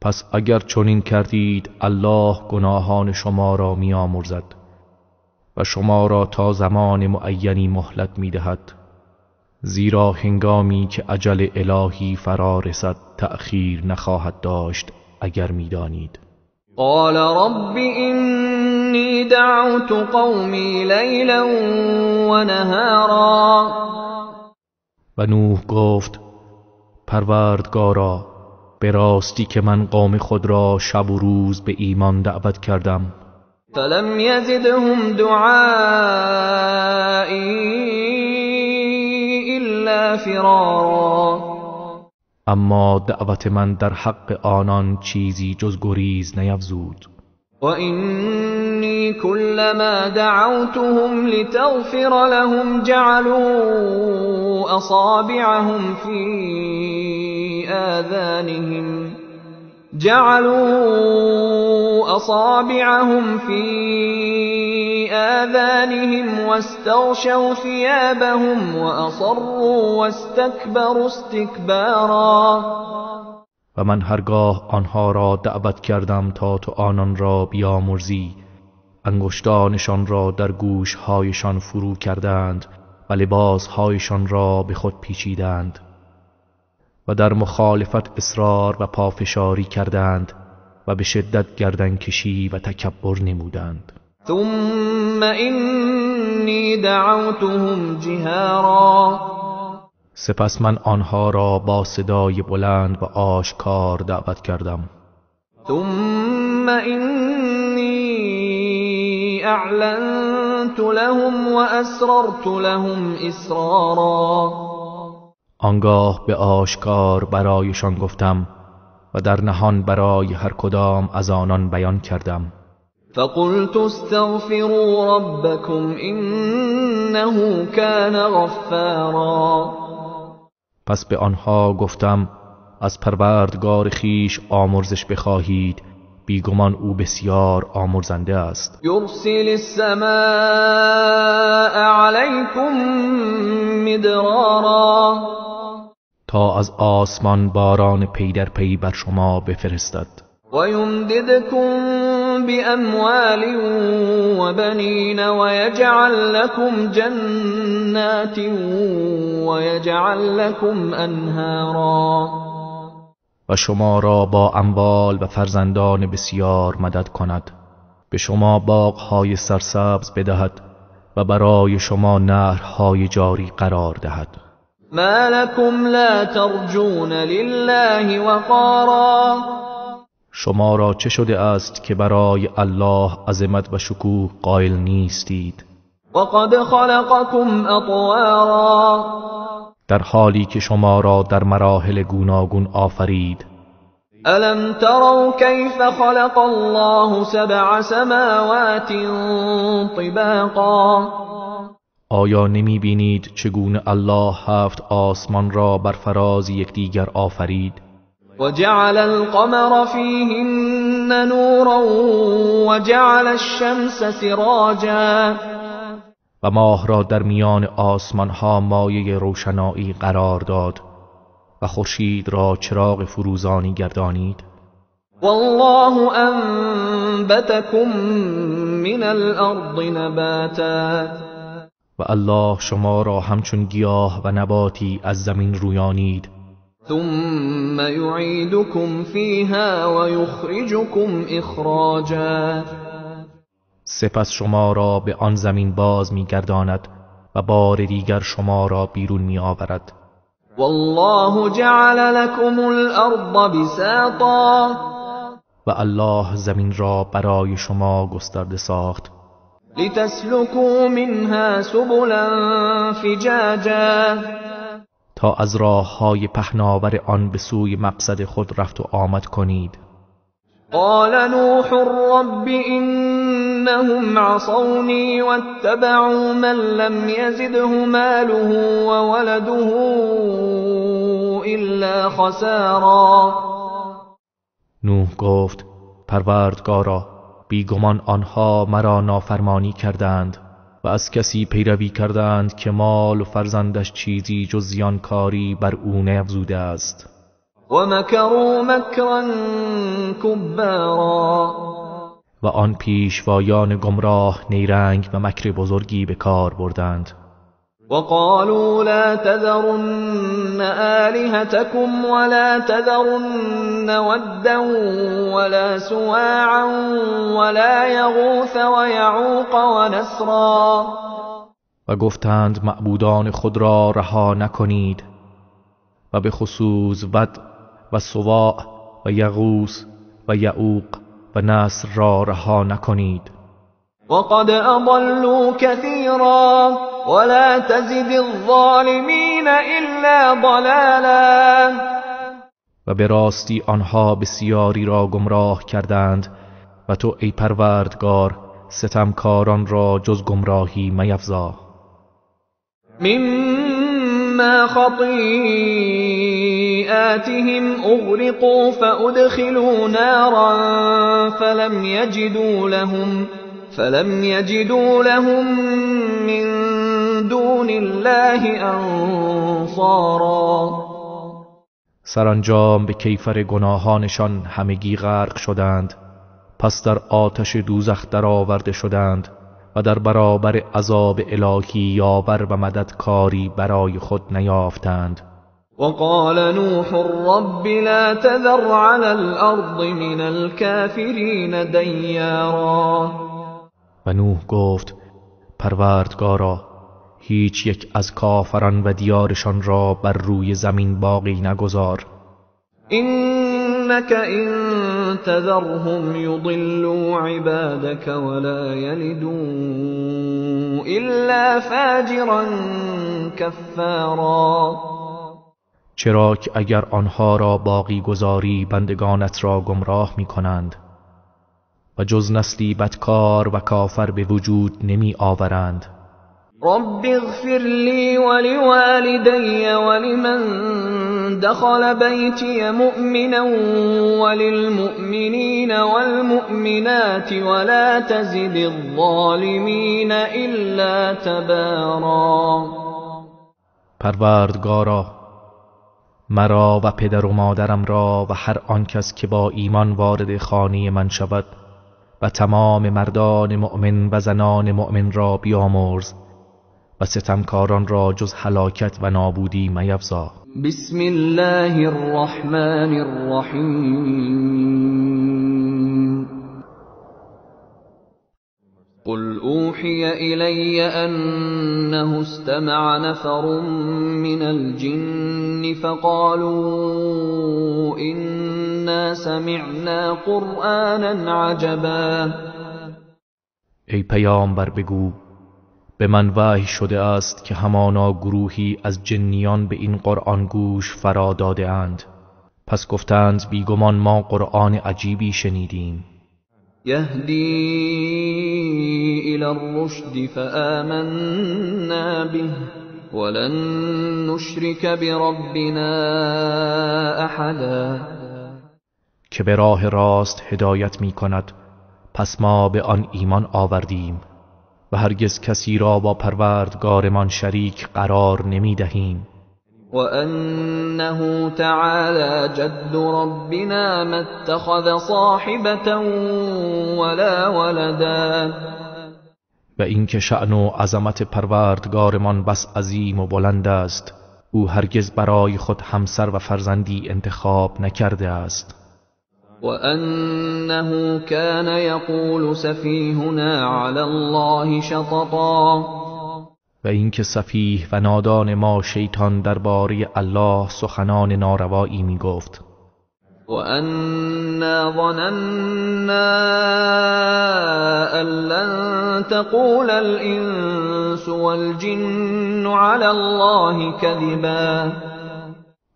پس اگر چنین کردید الله گناهان شما را می‌آمرزد و شما را تا زمان معینی مهلت می‌دهد، زیرا هنگامی که اجل الهی فرا رسد تأخیر نخواهد داشت اگر می‌دانید. قال رب اینی دعوت قومی لیلا و نهارا. و نوح گفت پروردگارا، به راستی که من قوم خود را شب و روز به ایمان دعوت کردم. فلم یزدهم دعائی الا فرارا. اما دعوت من در حق آنان چیزی جز گریز نیفزود. و اینی کلما دعوتهم لتغفر لهم جعلوا اصابعهم فی آذانهم جعلوا أصابعهم في آذانهم واستغشوا ثيابهم وأصروا واستكبروا استكبارا. و من هرگاه آنها را دعوت کردم تا تو آنان را بیامرزی، انگشتانشان را در گوشهایشان فرو کردند و لباسهایشان را به خود پیچیدند و در مخالفت اصرار و پافشاری کردند و به شدت گردن کشی و تکبر نمودند. ثم اینی دعوتهم جهارا. سپس من آنها را با صدای بلند و آشکار دعوت کردم. ثم اینی اعلنت لهم واسررت لهم اسرارا. آنگاه به آشکار برایشان گفتم و در نهان برای هر کدام از آنان بیان کردم. فقلت استغفروا ربكم انه كان غفارا. پس به آنها گفتم از پروردگار خیش آمرزش بخواهید، بیگمان او بسیار آمرزنده است. یرسل السماء علیکم مدرارا، تا از آسمان باران پی در پی بر شما بفرستد. و یمددکم باموال و بنین و یجعل لکم جنات و یجعل لکم انهارا، و شما را با اموال و فرزندان بسیار مدد کند، به شما باغهای سرسبز بدهد و برای شما نهرهای جاری قرار دهد. ما لكم لا ترجون لله وقارا، شما را چه شده است که برای الله عظمت و شکوه قائل نیستید؟ وقد خلقكم اطوارا، در حالی که شما را در مراحل گوناگون آفرید. الم تروا کیف خلق الله سبع سماوات طباقا، آیا نمی بینید چگونه الله 7 آسمان را بر فراز یکدیگر آفرید؟ وجعل القمر فیهن نورا وجعل الشمس سراجا، و ماه را در میان آسمان ها مایه روشنایی قرار داد و خورشید را چراغ فروزانی گردانید. والله انبتکم من الارض نباتا، و الله شما را همچون گیاه و نباتی از زمین رویانید. ثم یعیدکم فیها و یخرجکم اخراجا، سپس شما را به آن زمین باز می‌گرداند و بار دیگر شما را بیرون می‌آورد. والله جعل لكم الارض بساطا، و الله زمین را برای شما گسترده ساخت. لتسلكوا منها سبلا فجاجا، تا از راه‌های پهناور آن به سوی مقصد خود رفت و آمد کنید. قال نوح رب إنهم عصوني واتبعوا من لم يزده ماله وولده إلا خسارا. نوح گفت پروردگارا، بیگمان آنها مرا نافرمانی کردند و از کسی پیروی کردند که مال و فرزندش چیزی جز زیانکاری بر او نیفزوده است. ومکروا مکرا کبارا، و آن پیشوایان گمراه نیرنگ و مکر بزرگی به کار بردند. وقالوا لا تذرن آلهتكم ولا تذرن ودا ولا سواعا ولا یغوث ویعوق ونسرا، و گفتند معبودان خود را رها نکنید و به خصوص ود و سواع و یغوث و یعوق و نسر را رها نکنید. وقد اضلوا كثيرا ولا تزد الظالمین الا ضلالا، و به راستی آنها بسیاری را گمراه کردند و تو ای پروردگار ستمکاران را جز گمراهی میفزا. مما خطیئاتهم اغرقوا فادخلوا نارا فلم يجدوا لهم من دون الله انصارا. سرانجام به کیفر گناهانشان همگی غرق شدند، پس در آتش دوزخ درآورده شدند و در برابر عذاب الهی یاور و مددکاری برای خود نیافتند. وقال نوح رب لا تذر على الارض من الكافرین دیارا. و نوح گفت پروردگارا، هیچ یک از کافران و دیارشان را بر روی زمین باقی نگذار. انک ان تذرهم یضلوا عبادک ولا یلدوا الا فاجرا کفارا. چرا که اگر آنها را باقی گذاری بندگانت را گمراه می کنند و جز نسلی بدکار و کافر به وجود نمی آورند. رب اغفر لي ولوالدي ولمن دخل بيتي مؤمنا وللمؤمنين والمؤمنات ولا تزد الظالمين إلا تبارا. پروردگارا، مرا و پدر و مادرم را و هر آن کس که با ایمان وارد خانه من شود و تمام مردان مؤمن و زنان مؤمن را بیامرز و ستمکاران را جز هلاکت و نابودی میفزا. بسم الله الرحمن الرحیم. قل اوحی الی انه استمع نفر من الجن فقالوا انا سمعنا قرآنا عجبا. ای پیامبر بگو به من وحی شده است که همانا گروهی از جنیان به این قرآن گوش فرا داده اند، پس گفتند بیگمان ما قرآن عجیبی شنیدیم. یهدی الی الرشد فآمنا به ولن نشرک بربنا احدا. که به راه راست هدایت می کند، پس ما به آن ایمان آوردیم و هرگز کسی را با پروردگارمان شریک قرار نمی دهیم. وأنه تعالى جد ربنا ما اتخذ صاحبة ولا ولدا. و اینکه شأن و عظمت پروردگارمان بس عظیم و بلند است، او هرگز برای خود همسر و فرزندی انتخاب نکرده است. وأنه كان يقول سفيهنا على الله شططا. و اینکه سفیه و نادان ما شیطان درباره الله سخنان ناروایی می گفت. وأنا ظننا أن لن تقول الإنس والجن على الله كذبا.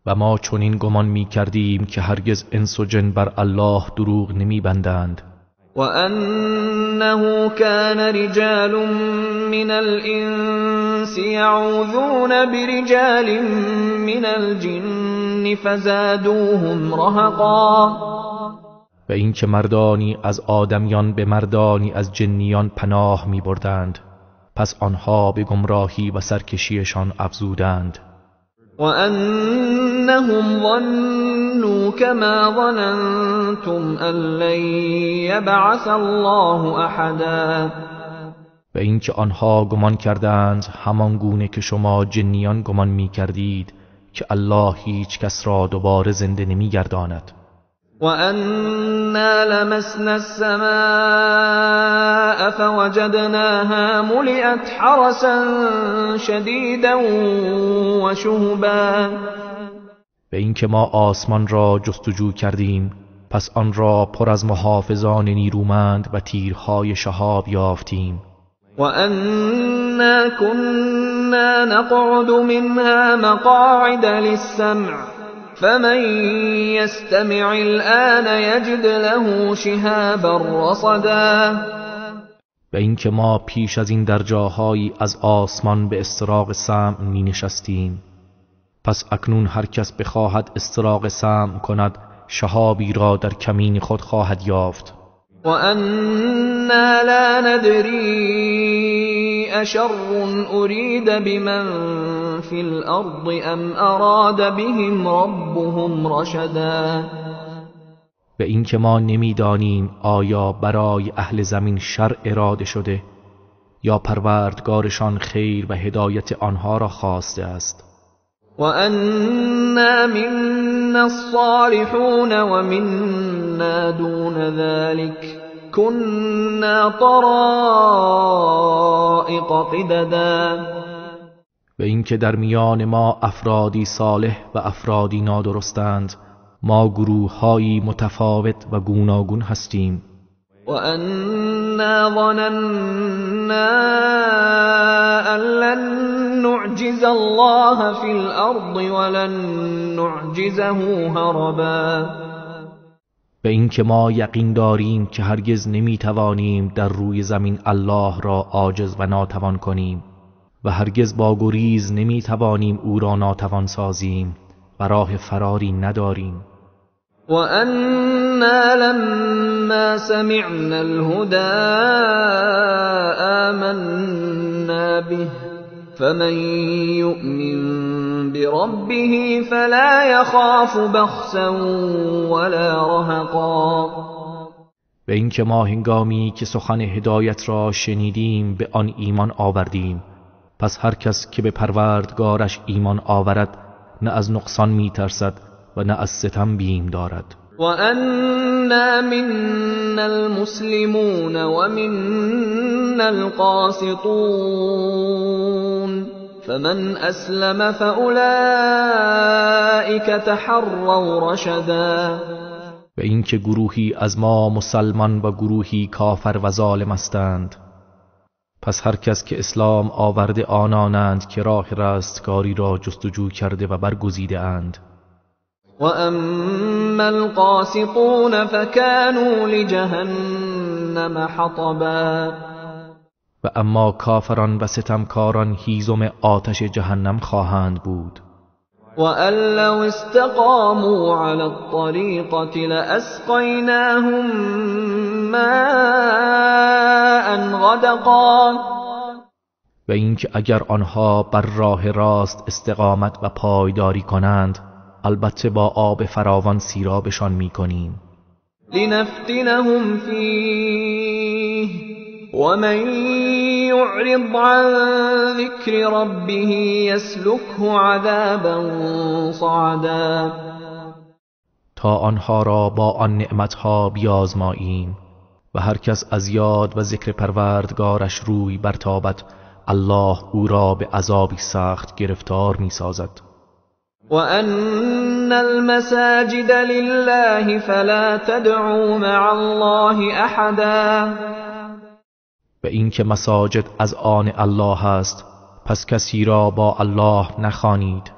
و ما چنین گمان می کردیم که هرگز انس و جن بر الله دروغ نمی بندند. وأنه كان رجال من الإنس يعوذون برجال من الجن فزادوهم رهقا. و اینکه مردانی از آدمیان به مردانی از جنیان پناه می بردند، پس آنها به گمراهی و سرکشیشان افزودند. وأنهم ظنوا كما ظننتم أن لن يبعث الله أحدا. و اینکه آنها گمان کردند همان گونه که شما جنیان گمان می کردید که الله هیچ کس را دوباره زنده نمی گرداند. وأنا لمسنا السماء فوجدناها ملئت حرسا شديدا وشهبا. به اینکه ما آسمان را جستجو کردیم، پس آن را پر از محافظان نیرومند و تیرهای شهاب یافتیم. وأنا كنا نقعد منها مقاعد للسمع فمن يستمع الآن يجد له شهابا رصدا. و اینکه ما پیش از این در جاهایی از آسمان به استراق سمع می نشستیم، پس اکنون هر کس بخواهد استراق سمع کند شهابی را در کمین خود خواهد یافت. وأنا لا ندري أشر أريد بمن في الأرض أم أراد بهم ربهم رشدا. به اینکه ما نمیدانیم آیا برای اهل زمین شر اراده شده یا پروردگارشان خیر و هدایت آنها را خواسته است. وأنا منا الصالحون ومنا دون ذلك كنا طرائق قددا. و اینکه در میان ما افرادی صالح و افرادی نادرستند، ما گروه‌هایی متفاوت و گوناگون هستیم. وأنا ظننا أن لن نعجز الله في الأرض ولن نعجزه هربا. به اینکه ما یقین داریم که هرگز نمیتوانیم در روی زمین الله را عاجز و ناتوان کنیم و هرگز با گریز نمیتوانیم او را ناتوان سازیم و راه فراری نداریم. وَأَنَّا لَمَّا سَمِعْنَا الْهُدَى آمَنَّا بِهِ فَمَن يُؤْمِن بِرَبِّهِ فَلَا يَخَافُ بَخْسًا وَلَا رَهَقًا. و اینکه ما هنگامی که سخن هدایت را شنیدیم به آن ایمان آوردیم، پس هر کس که به پروردگارش ایمان آورد نه از نقصان میترسد و نه از ستم بیم دارد. وَأَنَّا مِنَّا الْمُسْلِمُونَ وَمِنَّا الْقَاسِطُونَ فَمَنْ أَسْلَمَ فَأُولَئِكَ تَحَرَّوْا رَشَدًا. و اینکه گروهی از ما مسلمان و گروهی کافر و ظالم هستند، پس هر کس که اسلام آورده آنانند که راه رستگاری را جستجو کرده و برگزیده اند. وَأَمَّا الْقَاسِطُونَ فَكَانُوا لِجَهَنَّمَ حَطَبًا. و اما کافران و ستمکاران هیزم آتش جهنم خواهند بود. وَأَن لَّوِ اسْتَقَامُوا عَلَى الطَّرِيقَةِ لَأَسْقَيْنَاهُم مَّاءً غَدَقًا. و اینکه اگر آنها بر راه راست استقامت و پایداری کنند، البته با آب فراوان سیرابشان می‌کنیم. لنفتنهم فیه ومن یعرض عن ذکر ربه یسلکه عذابا صعدا. تا آنها را با آن نعمتها بیازماییم و هر کس از یاد و ذکر پروردگارش روی برتابد، الله او را به عذابی سخت گرفتار می‌سازد. وَأَنَّ الْمَسَاجِدَ لِلَّهِ فَلَا تَدْعُوا مَعَ اللَّهِ أَحَدًا. و اینکه مساجد از آن الله است، پس کسی را با الله نخوانید.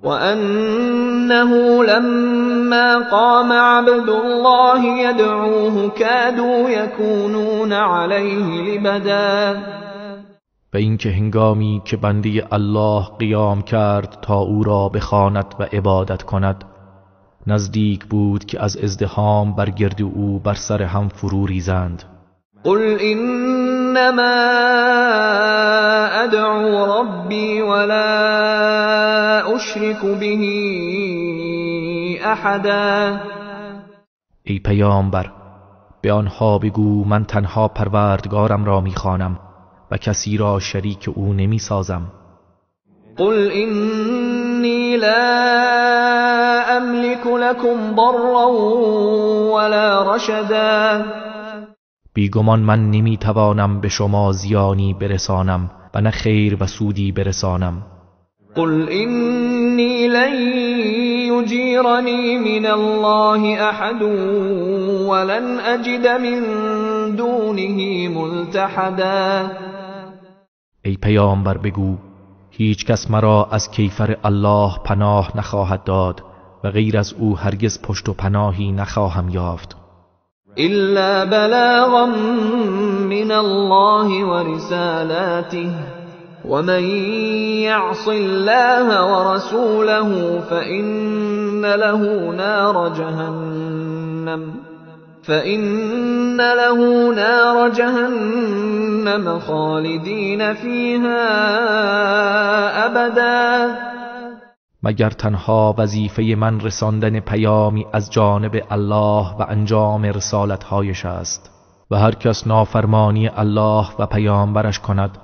وَأَنَّهُ لَمَّا قَامَ عَبْدُ اللَّهِ يَدْعُوهُ كَادُوا يَكُونُونَ عَلَيْهِ لِبَدًا. و اینکه هنگامی که بنده الله قیام کرد تا او را بخواند و عبادت کند، نزدیک بود که از ازدحام بر گرد او بر سر هم فرو ریزند. قل انما ادعو ربی ولا اشرک به احدا. ای پیامبر، به آنها بگو من تنها پروردگارم را میخوانم و کسی را شریک او نمی سازم. قل انی لا املک لكم ضرا ولا رشدا. بیگمان من نمی توانم به شما زیانی برسانم و نه خیر و سودی برسانم. قل انی لن یجیرنی من الله احد ولن اجد من دونه ملتحدا. ای پیامبر بگو هیچ کس مرا از کیفر الله پناه نخواهد داد و غیر از او هرگز پشت و پناهی نخواهم یافت. الا بلاغا من الله ورسالاته ومن يعص الله ورسوله فإن له نار جهنم خالدین فیها ابدا. مگر تنها وظیفه من رساندن پیامی از جانب الله و انجام رسالتهایش است و هر کس نافرمانی الله و پیامبرش کند،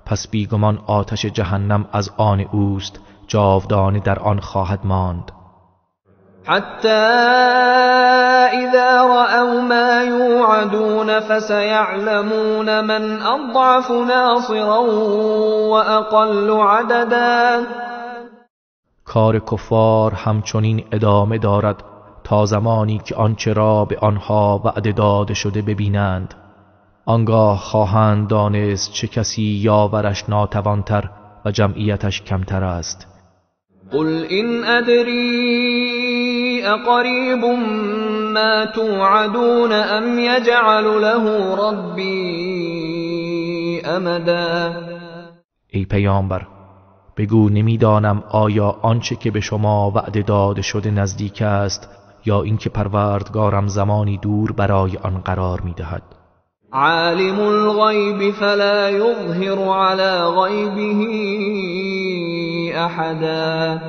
پس بیگمان آتش جهنم از آن اوست، جاودانه در آن خواهد ماند. حتی اذا رأوا ما یوعدون فسیعلمون من اضعف ناصرا واقل عددا. کار کفار همچنین ادامه دارد تا زمانی که آنچه را به آنها وعده داده شده ببینند. آنگاه خواهند دانست چه کسی یاورش ناتوانتر و جمعیتش کمتر است. قل این ادری اقریب ما توعدون ام یجعل له ربی امدا. ای پیامبر، بگو نمیدانم آیا آنچه که به شما وعده داده شده نزدیک است یا اینکه پروردگارم زمانی دور برای آن قرار میدهد. عالم الغیب فلا یظهر علی غیبه احدا.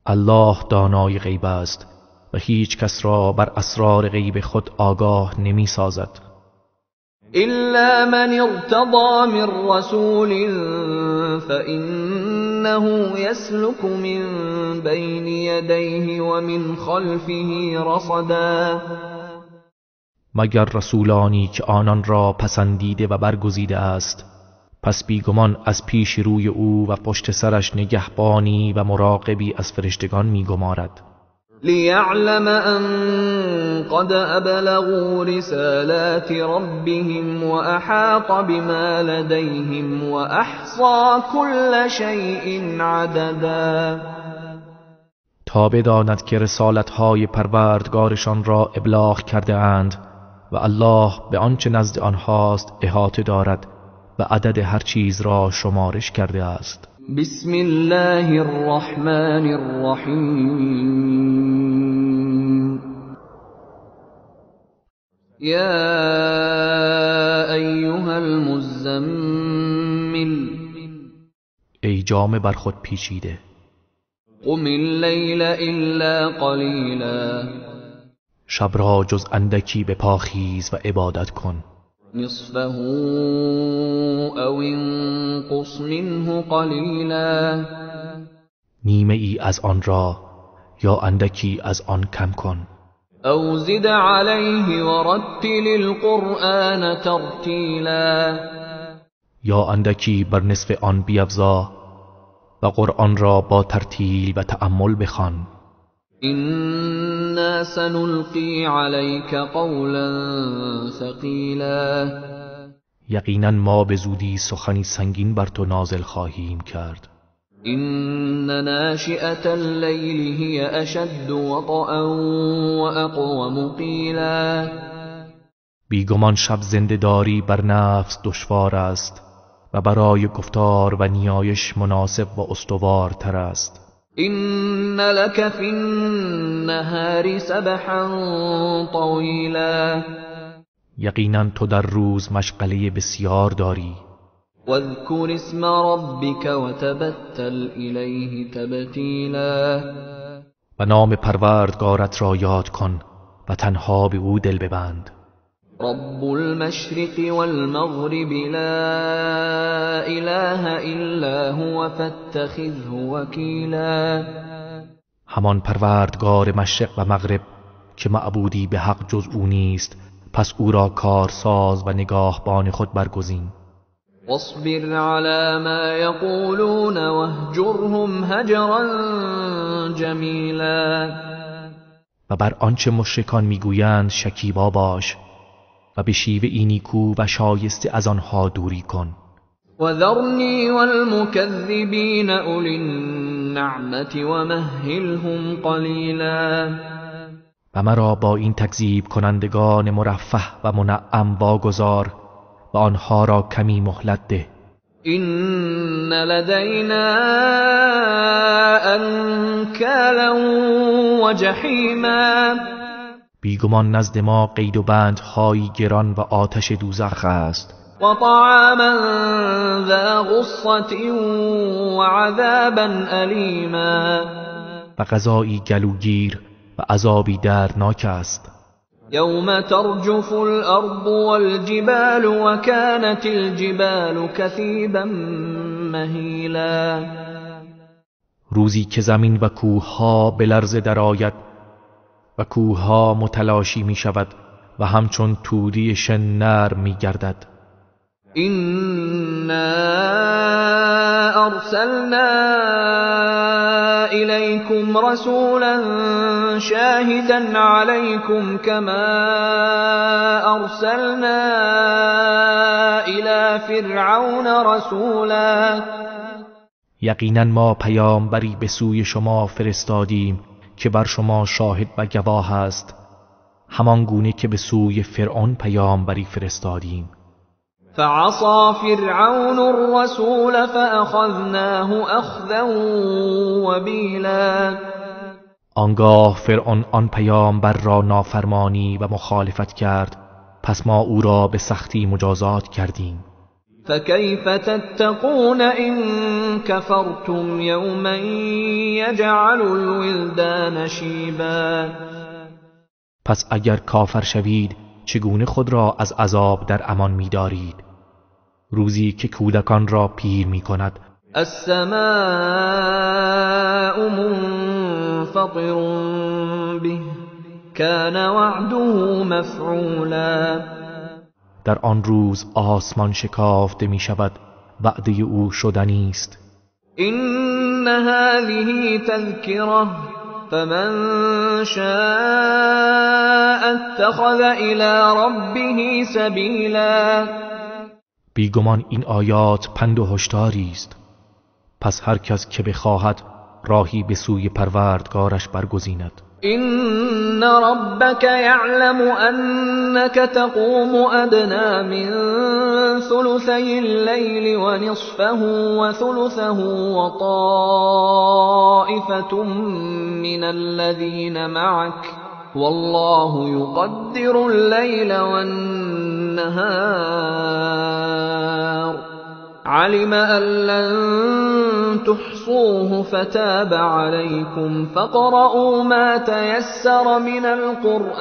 الله دانای غیب است و هیچ کس را بر اسرار غیب خود آگاه نمی سازد. إلا من ارتضى من رسول فإنه يسلك من بين يديه ومن خلفه رصدا. مگر رسولانی که آنان را پسندیده و برگزیده است، پس بیگمان از پیش روی او و پشت سرش نگهبانی و مراقبی از فرشتگان میگمارد. ليعلم أن قد أبلغوا رسالات ربهم وأحاط بما لديهم وأحصى كل شيء عددا. تا بداند که رسالت‌های پروردگارشان را ابلاغ کرده اند و الله به آنچه نزد آنهاست احاطه دارد و عدد هر چیز را شمارش کرده است. بسم الله الرحمن الرحیم. یا ایها المزمل. ای جامه بر خود پیچیده. قم اللیل الا قلیلا. شب را جز اندکی به پا خیز و عبادت کن. نصفه او انقص منه قلیلا. نیمه ای از آن را یا اندکی از آن کم کن. او زد علیه ورتل القرآن ترتیلا. یا اندکی بر نصف آن بیفزا و قرآن را با ترتیل و تأمل بخوان. إنا سنلقی علیک قولا ثقیلا. یقینا ما به زودی سخنی سنگین بر تو نازل خواهیم کرد. إن ناشئة اللیل هی اشد وطئا وأقوم قیلا. بیگمان شب زنده داری بر نفس دشوار است و برای گفتار و نیایش مناسب و استوار تر است. إن لك في النهار سبحا طویلا. یقینا تو در روز مشغله بسیار داری. واذکر اسم ربک وتبتل الیه تبتیلا. و نام پروردگارت را یاد کن و تنها به او دل ببند. رب المشرق والمغرب لا اله الا هو فاتخذه وکیلا. همان پروردگار مشرق و مغرب که معبودی به حق جز او نیست، پس او را کارساز و نگاهبان خود برگزین. واصبر على ما یقولون واهجرهم هجرا جمیلا. و بر آنچه مشرکان میگویند شکیبا باش و به شیوه ای نیکو و شایسته از آنها دوری کن. وذرنی والمکذبین اولی النعمة ومهلهم قلیلا. و مرا با این تکذیب کنندگان مرفه و منعم واگذار و آنها را کمی مهلت ده. إن لدینا انکالا وجحیما. بیگمان نزد ما قید و بندهایی گران و آتش دوزخ است. و طعاما ذا غصة وعذابا ألیما. و غذایی گلوگیر و عذابی دردناک است. یوم ترجف الارض والجبال وكانت الجبال کثیبا مهیلا. روزی که زمین و کوهها به لرزه درآید و کوهها متلاشی می شود و همچون تودی شن نرم می گردد. إنا أرسلنا إليكم رسولا شاهدا عليكم كما أرسلنا إلى فرعون رسولا. یقینا ما پیامبری به سوی شما فرستادیم که بر شما شاهد و گواه است، همان گونه که به سوی فرعون پیامبری فرستادیم. فعصى فرعون الرسول فأخذناه أخذا وبیلا. آنگاه فرعون آن پیامبر را نافرمانی و مخالفت کرد، پس ما او را به سختی مجازات کردیم. فكيف تتقون إن كفرتم يوما يجعل الولدان شیبا. پس اگر کافر شوید چگونه خود را از عذاب در امان می‌دارید؟ روزی که کودکان را پیر می‌کند. السماء منفطر به كان وعده مفعولا. در آن روز آسمان شکافته می شود، وعده او شدنی است. إن هذه تذکرة فمن شاء اتخذ إلى ربه سبیلا. بیگمان این آیات پند و هشداری است، پس هر کس که بخواهد راهی به سوی پروردگارش برگزیند. إن ربك يعلم أنك تقوم أدنى من ثلثي الليل ونصفه وثلثه وطائفة من الذين معك والله يقدر الليل والنهار علم أن لن تحصوه فتاب عليكم فاقرؤوا ما تيسر من القرآن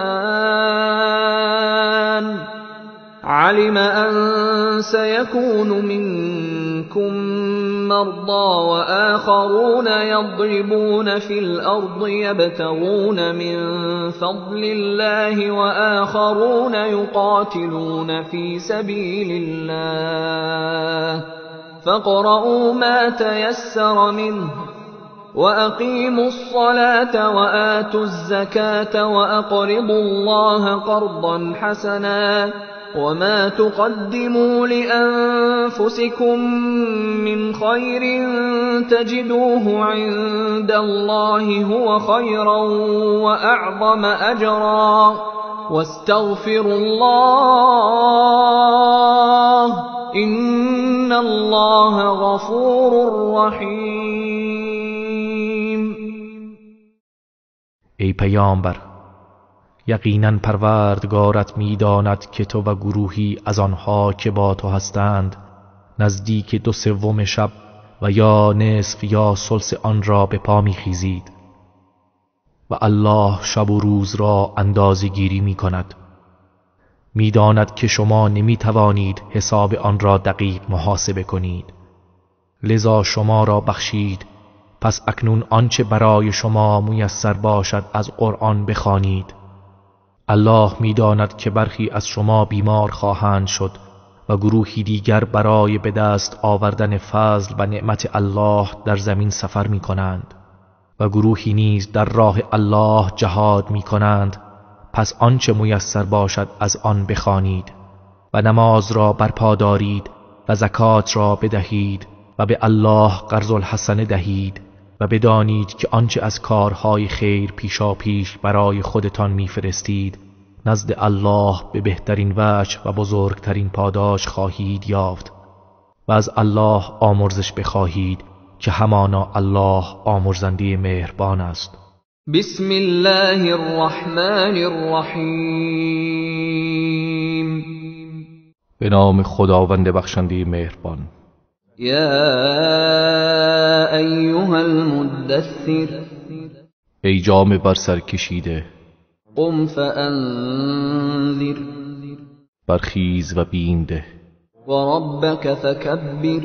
علم أن سيكون منكم مرضى وآخرون يضربون في الأرض يبتغون من فضل الله وآخرون يقاتلون في سبيل الله فاقرؤوا ما تيسر منه وأقيموا الصلاة وآتوا الزكاة وأقرضوا الله قرضا حسنا وما تقدموا لأنفسكم من خير تجدوه عند الله هو خيرا وأعظم أجرا واستغفروا الله إن الله غفور رحیم. ای پیامبر، یقینا پروردگارت می‌داند که تو و گروهی از آنها که با تو هستند نزدیک 2/3 شب و یا نصف یا ثلث آن را به پا می‌خیزید و الله شب و روز را اندازه گیری می‌کند. می‌داند که شما نمی‌توانید حساب آن را دقیق محاسبه کنید، لذا شما را بخشید. پس اکنون آنچه برای شما میسر باشد از قرآن بخوانید. الله می‌داند که برخی از شما بیمار خواهند شد و گروهی دیگر برای به دست آوردن فضل و نعمت الله در زمین سفر می‌کنند و گروهی نیز در راه الله جهاد می‌کنند. پس آنچه میسر باشد از آن بخوانید و نماز را برپا دارید و زکات را بدهید و به الله قرض الحسنه دهید و بدانید که آنچه از کارهای خیر پیشاپیش برای خودتان میفرستید نزد الله به بهترین وجه و بزرگترین پاداش خواهید یافت و از الله آمرزش بخواهید که همانا الله آمرزنده مهربان است. بسم الله الرحمن الرحیم. به نام خداوند بخشنده مهربان. یا ایها المدثر، ای جامه بر سر کشیده. قم فانذر، برخیز و بیم ده. و ربک فکبر،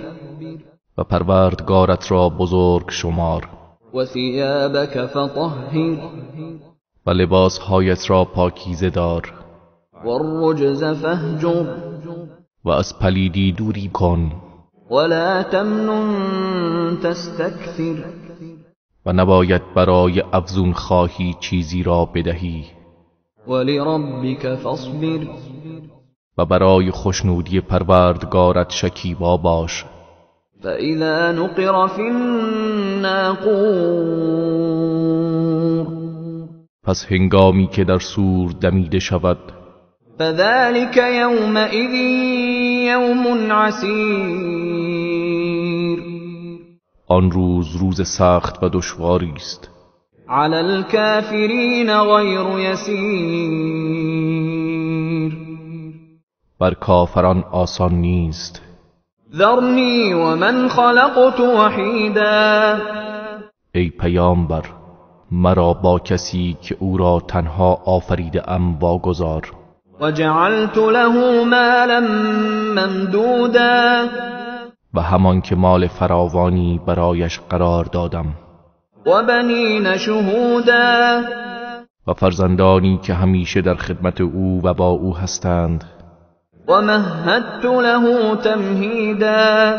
و پروردگارت را بزرگ شمار. و ثیابک فطهر، و لباسهایت را پاکیزه دار. و الرجز فاهجر، و از پلیدی دوری کن. ولا تمنن تستكثر، و نباید برای افزون خواهی چیزی را بدهی. ولربک فاصبر، و برای خوشنودی پروردگارت شکیبا باش. فإذا نقر في الناقور، پس هنگامی که در صور دمیده شود. فذلك يومئذ یوم عسیر. آن روز روز سخت و دشواری است. علی الکافرین غیر یسیر. بر کافران آسان نیست. ذرنی ومن خلقت وحیدا. ای پیامبر، مرا با کسی که او را تنها آفریده ام واگذار. وجعلت له مالا ممدودا. و همان که مال فراوانی برایش قرار دادم. وبنین شهودا. و فرزندانی که همیشه در خدمت او و با او هستند. ومهدت له تمهیدا.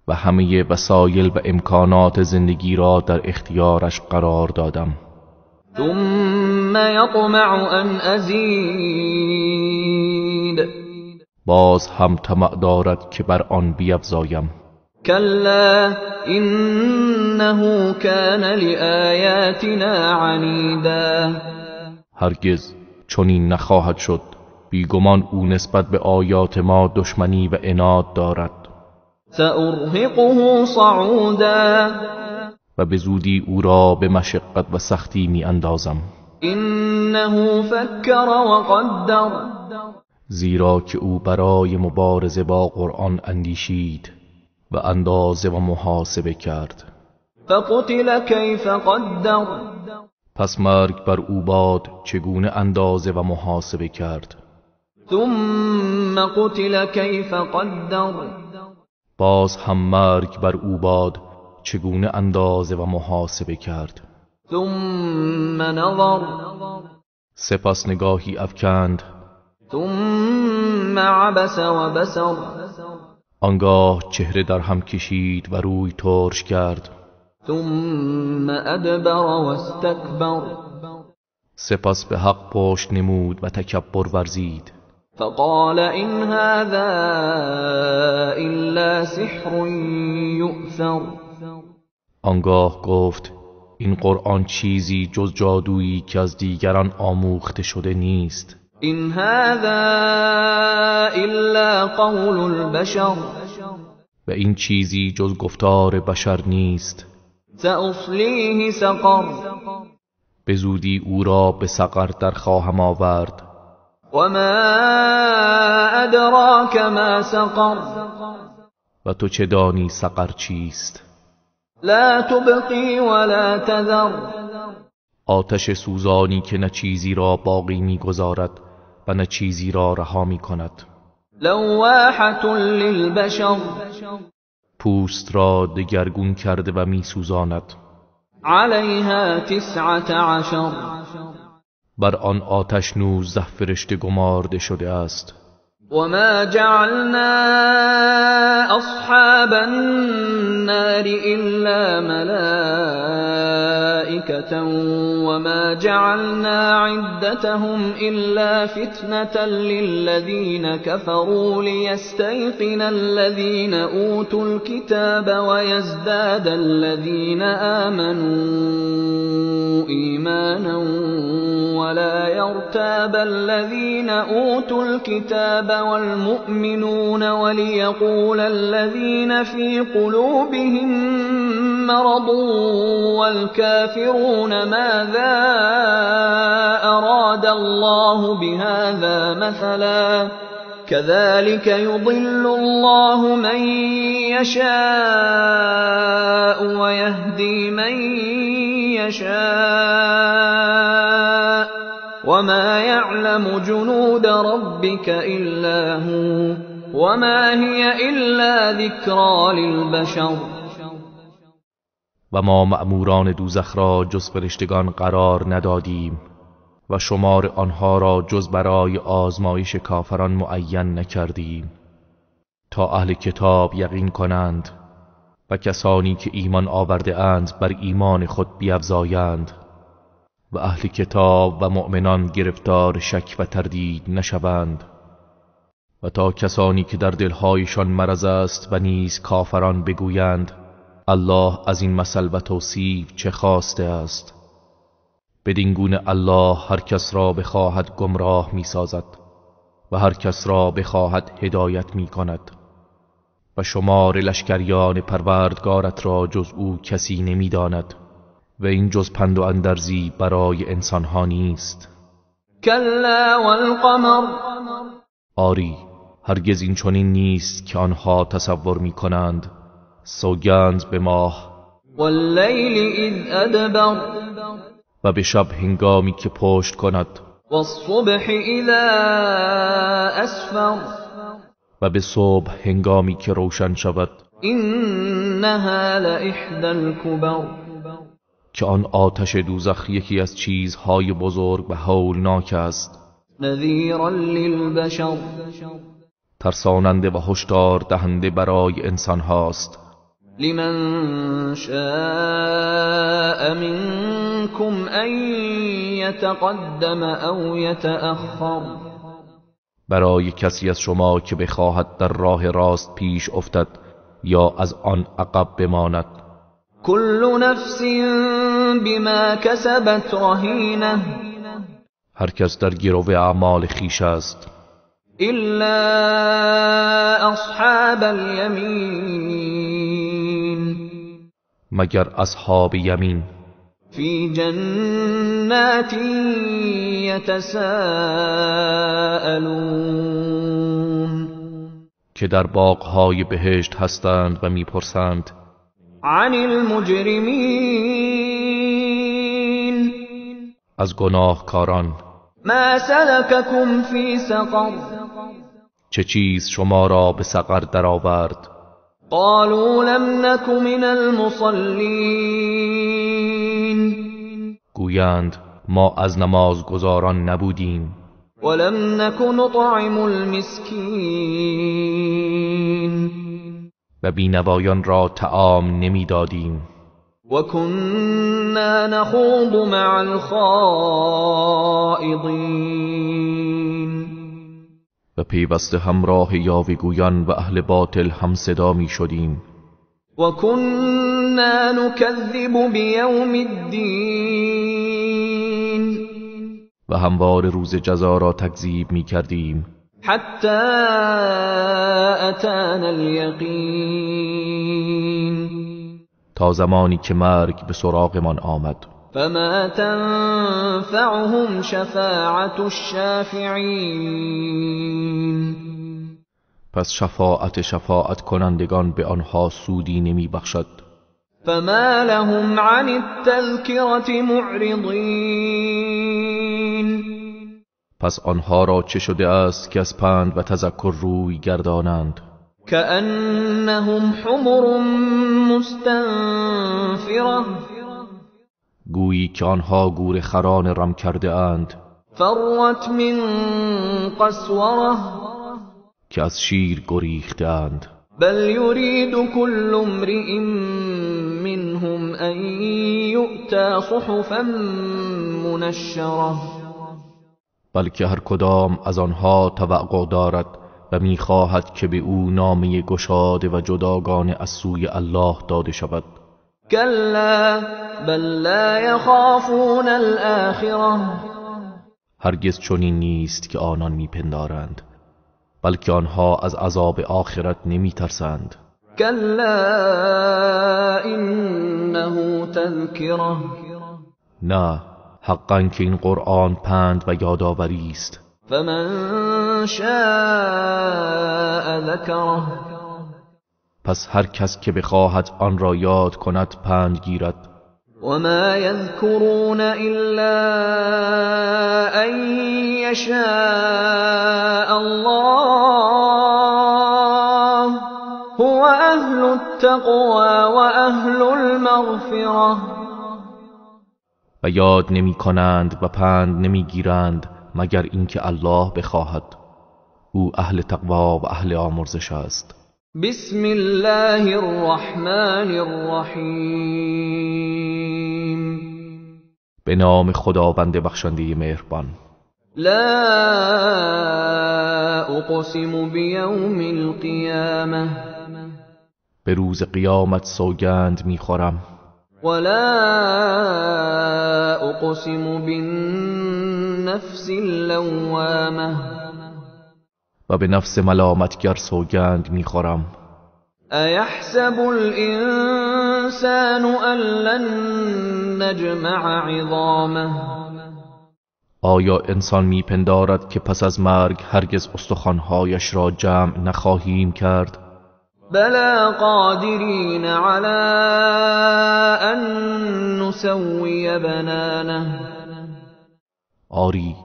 و همه وسایل و امکانات زندگی را در اختیارش قرار دادم. ثم یطمع ان ازید. باز هم طمع دارد که بر آن بیفزایم. کلا انه کان لآیاتنا عنیدا. هرگز چنین نخواهد شد، بیگمان او نسبت به آیات ما دشمنی و عناد دارد. سأرهقه صعودا. و به زودی او را به مشقت و سختی می اندازم. انه فکر وقدر. زیرا که او برای مبارزه با قرآن اندیشید و اندازه و محاسبه کرد. فقتل کیف قدر. پس مرگ بر او باد چگونه اندازه و محاسبه کرد. ثم قتل کیف قدر. باز هم مرگ بر او باد چگونه اندازه و محاسبه کرد. ثم نظر. سپس نگاهی افکند. ثم عبس وبسر. آنگاه چهره در هم کشید و روی ترش کرد. ثم ادبر واستکبر. سپس به حق پشت نمود و تکبر ورزید. فقال این هذا الا سحر یؤثر. آنگاه گفت این قرآن چیزی جز جادویی که از دیگران آموخته شده نیست. این هذا الا قول البشر. و این چیزی جز گفتار بشر نیست. سأصلیه سقر. به زودی او را به سقر در خواهم آورد. وما ادراک ما سقر. و تو چه دانی سقر چیست؟ لا تبقی ولا تذر. آتش سوزانی که نه چیزی را باقی میگذارد و نه چیزی را رها می کند. لواحة للبشر. پوست را دگرگون کرده و می سوزاند. علیها 19. بر آن آتش 19 فرشته گمارده شده است. وما جعلنا اصحاب النار الا ملائكة وما جعلنا عدتهم الا فتنة للذين كفروا ليستيقن الذين اوتوا الكتاب ويزداد الذين آمنوا ایمانا ولا يرتاب الذين اوتوا الكتاب والمؤمنون وليقول الذين في قلوبهم مرض والكافرون ماذا أراد الله بهذا مثلا كذلك يضل الله من يشاء ويهدي من يشاء وما يعلم جنود ربك إلا هو وما هي إلا ذكرى للبشر. و ما مأموران دوزخ را جز فرشتگان قرار ندادیم و شمار آنها را جز برای آزمایش کافران معین نکردیم تا اهل کتاب یقین کنند و کسانی که ایمان آورده اند بر ایمان خود بیفزایند و اهل کتاب و مؤمنان گرفتار شک و تردید نشوند و تا کسانی که در دلهایشان مرض است و نیز کافران بگویند الله از این مثل و توصیف چه خواسته است. بدین گونه الله هر کس را بخواهد گمراه می سازد و هر کس را بخواهد هدایت می کند. و شمار لشکریان پروردگارت را جز او کسی نمی داند و این جز پند و اندرزی برای انسانها نیست. کلا والقمر. آری، هرگز این چنین نیست که آنها تصور می کنند. سوگند به ماه. واللیل اذ ادبر. و به شب هنگامی که پشت کند. والصبح اذا اسفر. و به صبح هنگامی که روشن شود. انها لإحدى الكبر. که آن آتش دوزخ یکی از چیزهای بزرگ و هولناک است. نذیرا للبشر. ترساننده و هشدار دهنده برای انسان هاست. لمن شاء منكم ان يتقدم او يتأخر. برای کسی از شما که بخواهد در راه راست پیش افتد یا از آن عقب بماند. كل نفس بما كسبت رهینه. هر کس در گرو اعمال خویش است. الا اصحاب الیمین. مگر اصحاب یمین. فی جنات یتساءلون. که در باغهای بهشت هستند و میپرسند. عن المجرمین. از گناهکاران. ما سلککم فی سقر. چه چیز شما را به سقر درآورد؟ قالوا لم نک من المصلین. گویند ما از نمازگزاران نبودیم. ولم نک نطعم المسکین. و بینوایان را طعام نمیدادیم. وكنا نخوض مع الخائضین. و پیوسته همراه یاوه‌گویان و اهل باطل هم صدا می شدیم. وكنا نكذب بیوم الدین. و همواره روز جزا را تکذیب می کردیم. حتی اتانا الیقین. تا زمانی که مرگ به سراغمان آمد. فما تنفعهم شفاعت الشافعین. پس شفاعت شفاعت کنندگان به آنها سودی نمی بخشد. فما لهم عن التذکرة معرضین. پس آنها را چه شده است که از پند و تذکر روی گردانند؟ كأنهم حمر مستنفرة. گویی که آنها گور خران رم کرده اند. فرت من قسوره. که از شیر گریخته اند. بل یرید كل امرئ منهم ان یؤتی صحفا منشره. بلکه هر کدام از آنها توقع دارد و میخواهد که به او نامه گشاده و جداگانه از سوی الله داده شود. کلا بل لا یخافون الاخره. هرگز چنین نیست که آنان میپندارند، بلکه آنها از عذاب آخرت نمیترسند. کلا انه تذکره. نه، حقا که این قرآن پند و یادآوری است. فمن شاء ذکره. پس هر کس که بخواهد آن را یاد کند پند گیرد. وما يذكرون إلا أن يشاء الله هو أهل التقوى وأهل المغفرة. و یاد نمی کنند و پند نمی گیرند مگر اینکه الله بخواهد. او اهل تقوا و اهل آمرزش است. بسم الله الرحمن الرحیم. به نام خداوند بخشنده مهربان. لا اقسم بیوم القیامه. به روز قیامت سوگند میخورم. ولا اقسم بالنفس اللوامه. و به نفس ملامتگر سوگند میخورم. أيحسب الإنسان أن لن نجمع عظامه. آیا انسان میپندارد که پس از مرگ هرگز استخوانهایش را جمع نخواهیم کرد؟ بلى قادرین على أن نسوی بنانه. آری،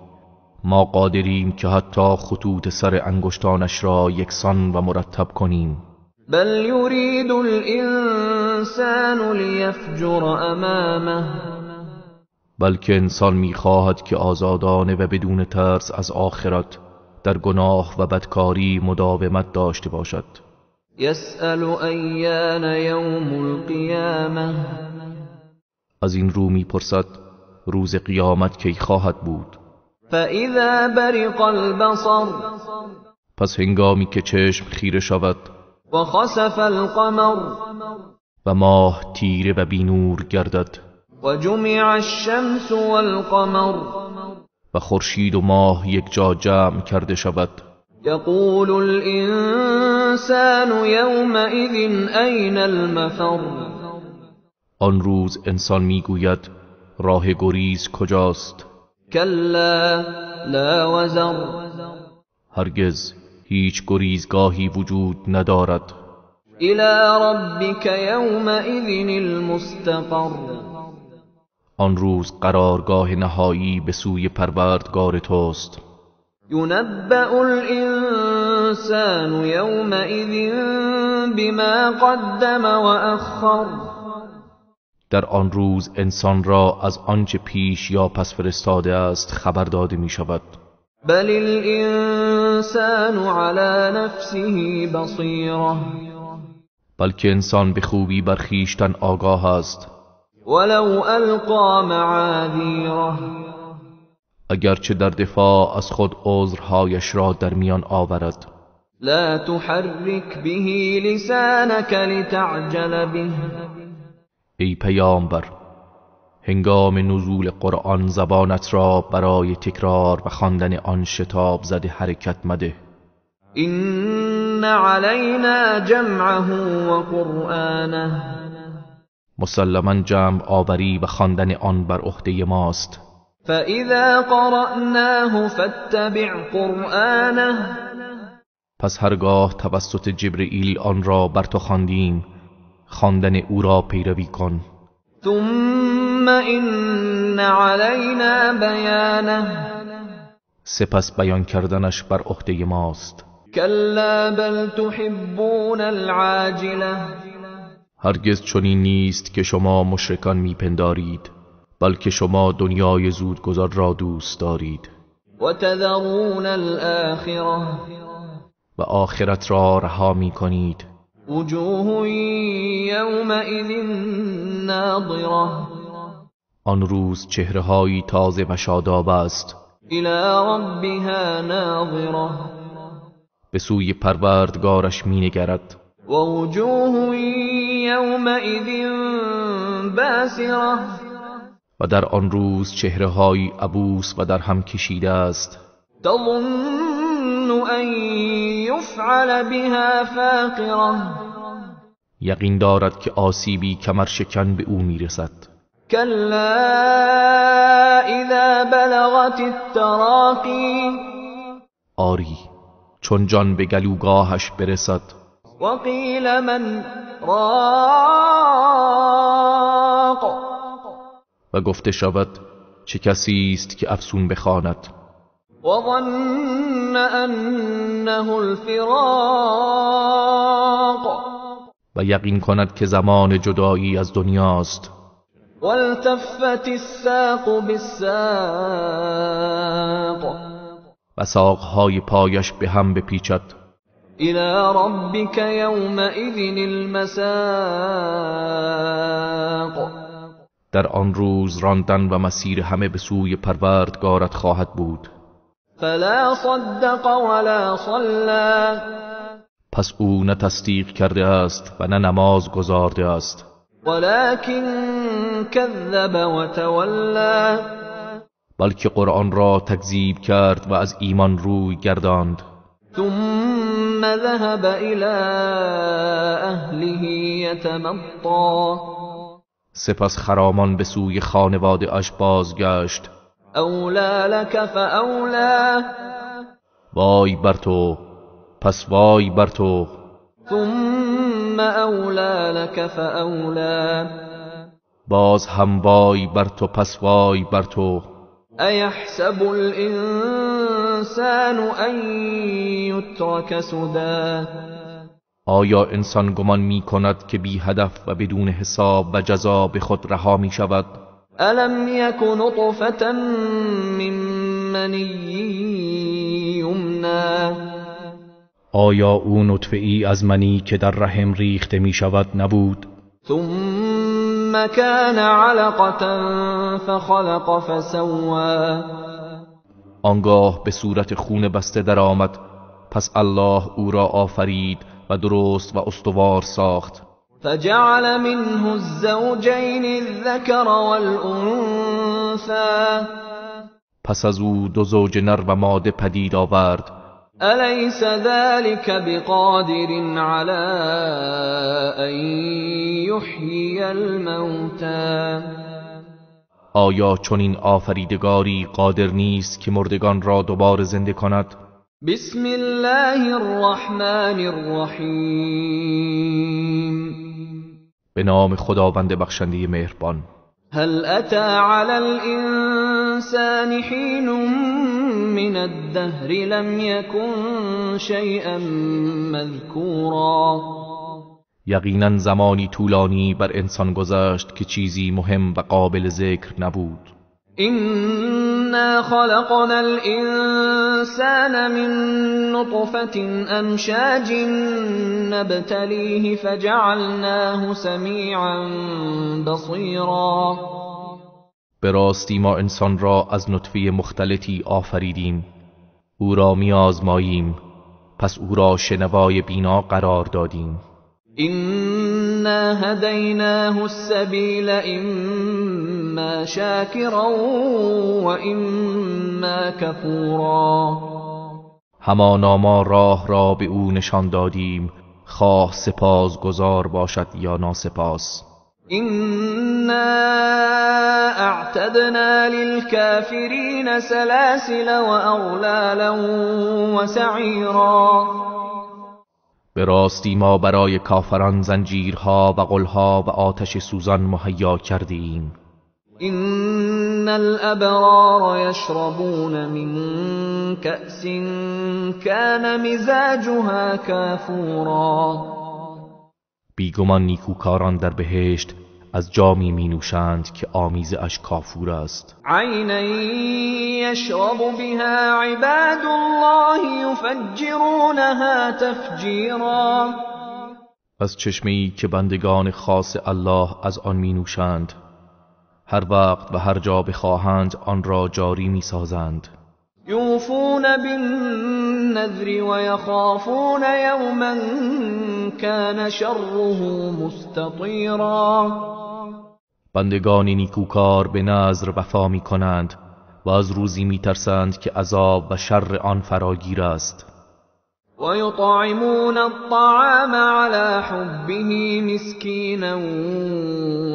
ما قادریم که حتی خطوط سر انگشتانش را یکسان و مرتب کنیم. بل یرید الانسان لیفجر امامه. بلکه انسان میخواهد که آزادانه و بدون ترس از آخرت در گناه و بدکاری مداومت داشته باشد. یسأل ایان یوم القیامه. از این رو میپرسد روز قیامت کی خواهد بود. فاذا برق البصر. پس هنگامی که چشم خیره شود. وخسف القمر. و ماه تیره و بینور گردد. وجمع الشمس والقمر. و خورشید و ماه یک جا جمع کرده شود. یقول الانسان یومئذ این المفر. آن روز انسان میگوید راه گریز کجاست؟ کلا لا وزر. هرگز هیچ گریزگاهی وجود ندارد. الی ربک یومئذ المستقر. آن روز قرارگاه نهایی به سوی پروردگار توست. ینبأ الانسان یومئذ بما قدم وأخر. در آن روز انسان را از آنچه پیش یا پس فرستاده است خبر داده می شود. بل الانسان علی نفسه بصیره. بلکه انسان به خوبی بر خویشتن آگاه است. ولو القی معاذیره. اگرچه در دفاع از خود عذرهایش را در میان آورد. لا تحرک به لسانک لتعجل به. ای پیامبر، هنگام نزول قرآن زبانت را برای تکرار و خواندن آن شتاب زده حرکت مده. این علینا جمعه و قرآنه. مسلما جمع آوری و خواندن آن بر عهده ماست. فاذا قرأناه فاتبع قرآنه. پس هرگاه توسط جبرئیل آن را بر تو خواندیم، خواندن او را پیروی کن. ثم این علینا بیانه. سپس بیان کردنش بر عهده ماست. کلا بل تحبون العاجله. هرگز چنین نیست که شما مشرکان میپندارید، بلکه شما دنیای زودگذر را دوست دارید. وتذرون الآخرة. و آخرت را رها میکنید. وجوه یومئذ ناظرة. آن روز چهره‌هایی تازه و شاداب است. الی ربها ناظرة. به سوی پروردگارش مینگرد. و وجوه یومئذ باسرة. و در آن روز چهره‌هایی عبوس و در هم کشیده است. تظن ان یفعل بها فاقرة. یقین دارد که آسیبی کمر شکن به او میرسد. کلا اذا بلغت التراقی. آری، چون جان به گلوگاهش برسد. وقیل من راق. و گفته شود چه کسی است که افسون بخواند. وظن انه الفراق. و یقین کند که زمان جدایی از دنیاست. والتفت الساق بالساق. و ساقهای پایش به هم بپیچد. الى ربک یومئذ المساق. در آن روز راندن و مسیر همه به سوی پروردگارت خواهد بود. فلا صدق ولا صلى. پس او نه تصدیق کرده است و نه نماز گزارده است. ولكن كذب وتولى. بلکه قرآن را تکذیب کرد و از ایمان روی گرداند. ثم ذهب إلى أهله يتمطى. سپس خرامان به سوی خانواده اش بازگشت. اولی لک فاولی. وای بر تو، پس وای بر تو. ثم اولی لک فاولی. باز هم وای بر تو، پس وای بر تو. ایحسب الانسان ان یترک سدی. آیا انسان گمان می کند که بی هدف و بدون حساب و جزا به خود رها می شود؟ الم یک نطفة من منی یمنی. آیا او نطفه ای از منی که در رحم ریخته می شود نبود؟ ثم كان علقة فخلق فسوى. آنگاه به صورت خون بسته درآمد، پس الله او را آفرید و درست و استوار ساخت. فجعل منه الزوجین الذکر والانثی. پس از او دو زوج نر و ماده پدید آورد. الیس ذلك بقادر على ان یحیی الموتی. آیا چنین آفریدگاری قادر نیست که مردگان را دوباره زنده کند؟ بسم الله الرحمن الرحیم. به نام خداوند بخشنده مهربان. هل اتى على الانسان حين من الدهر لم يكن شيئا مذكورا. یقینا زمانی طولانی بر انسان گذشت که چیزی مهم و قابل ذکر نبود. إنا خلقنا الإنسان من نطفة أمشاج نبتليه فجعلناه سميعا بصيرا. به راستی ما انسان را از نطفه مختلطی آفریدیم، او را می‌آزماییم، پس او را شنوای بینا قرار دادیم. إنا هديناه السبيل إما شاكرا وإما كفورا. همانا ما راه را به او نشان دادیم، خواه سپاسگزار باشد یا ناسپاس. إنا اعتدنا للكافرين سلاسل وأغلالا وسعيرا. به راستی ما برای کافران زنجیرها و قلها و آتش سوزان مهیا کردیم. إن الأبرار يشربون من كأس كان مزاجها كافورا. بیگمان نیکوکاران در بهشت از جامی می نوشند که آمیزه اش کافور است. عینا یشرب بها عباد الله یفجرونها تفجیرا. از چشمه‌ای که بندگان خاص الله از آن می نوشند، هر وقت و هر جا بخواهند آن را جاری می سازند. یوفون بالنذر ویخافون یوما کان شره مستطیرا. بندگان نیکوکار به نذر وفا می کنند و از روزی می ترسند که عذاب و شر آن فراگیر است. ویطعمون الطعام على حبه مسکینا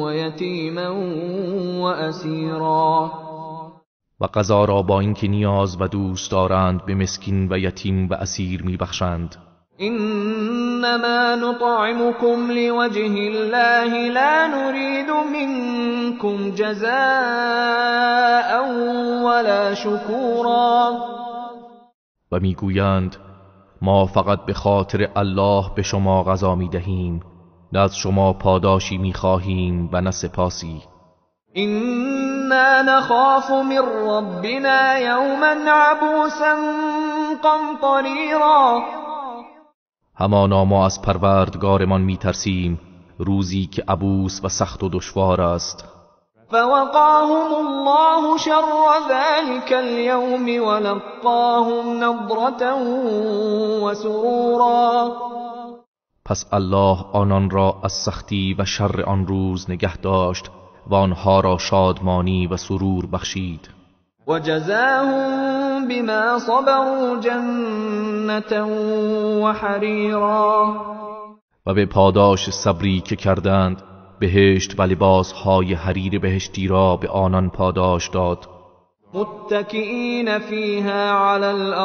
ویتیما واسیرا. و غذا را با اینکه نیاز و دوست دارند به مسکین و یتیم و اسیر می بخشند. انما نطعمكم لوجه الله لا نريد منكم جزاء ولا شکورا. و میگویند ما فقط به خاطر الله به شما غذا می دهیم، نه از شما پاداشی می خواهیم و نه سپاسی. إنا نخاف من ربنا یوما عبوسا قمطریرا. همانا ما از پروردگارمان میترسیم روزی که عبوس و سخت و دشوار است. فوقاهم الله شر ذلك اليوم ولقاهم نضرة وسرورا. پس الله آنان را از سختی و شر آن روز نگه داشت و آنها را شادمانی و سرور بخشید. وجزاهم بما صبروا جنة وحريرا. و به پاداش صبری که کردند بهشت و لباسهای حریر بهشتی را به آنان پاداش داد. متکئین فیها علی الارائک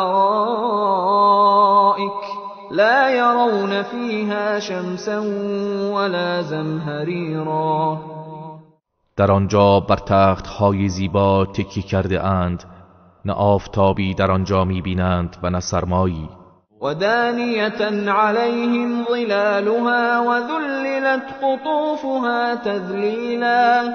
لا يرون فیها شمسا ولا زمهریرا. در آنجا بر تختهای زیبا تکیه کرده اند، نه آفتابی در آنجا میبینند و نه سرمایی. ودانیة علیهم ظلالها وذللت قطوفها تذلیلا.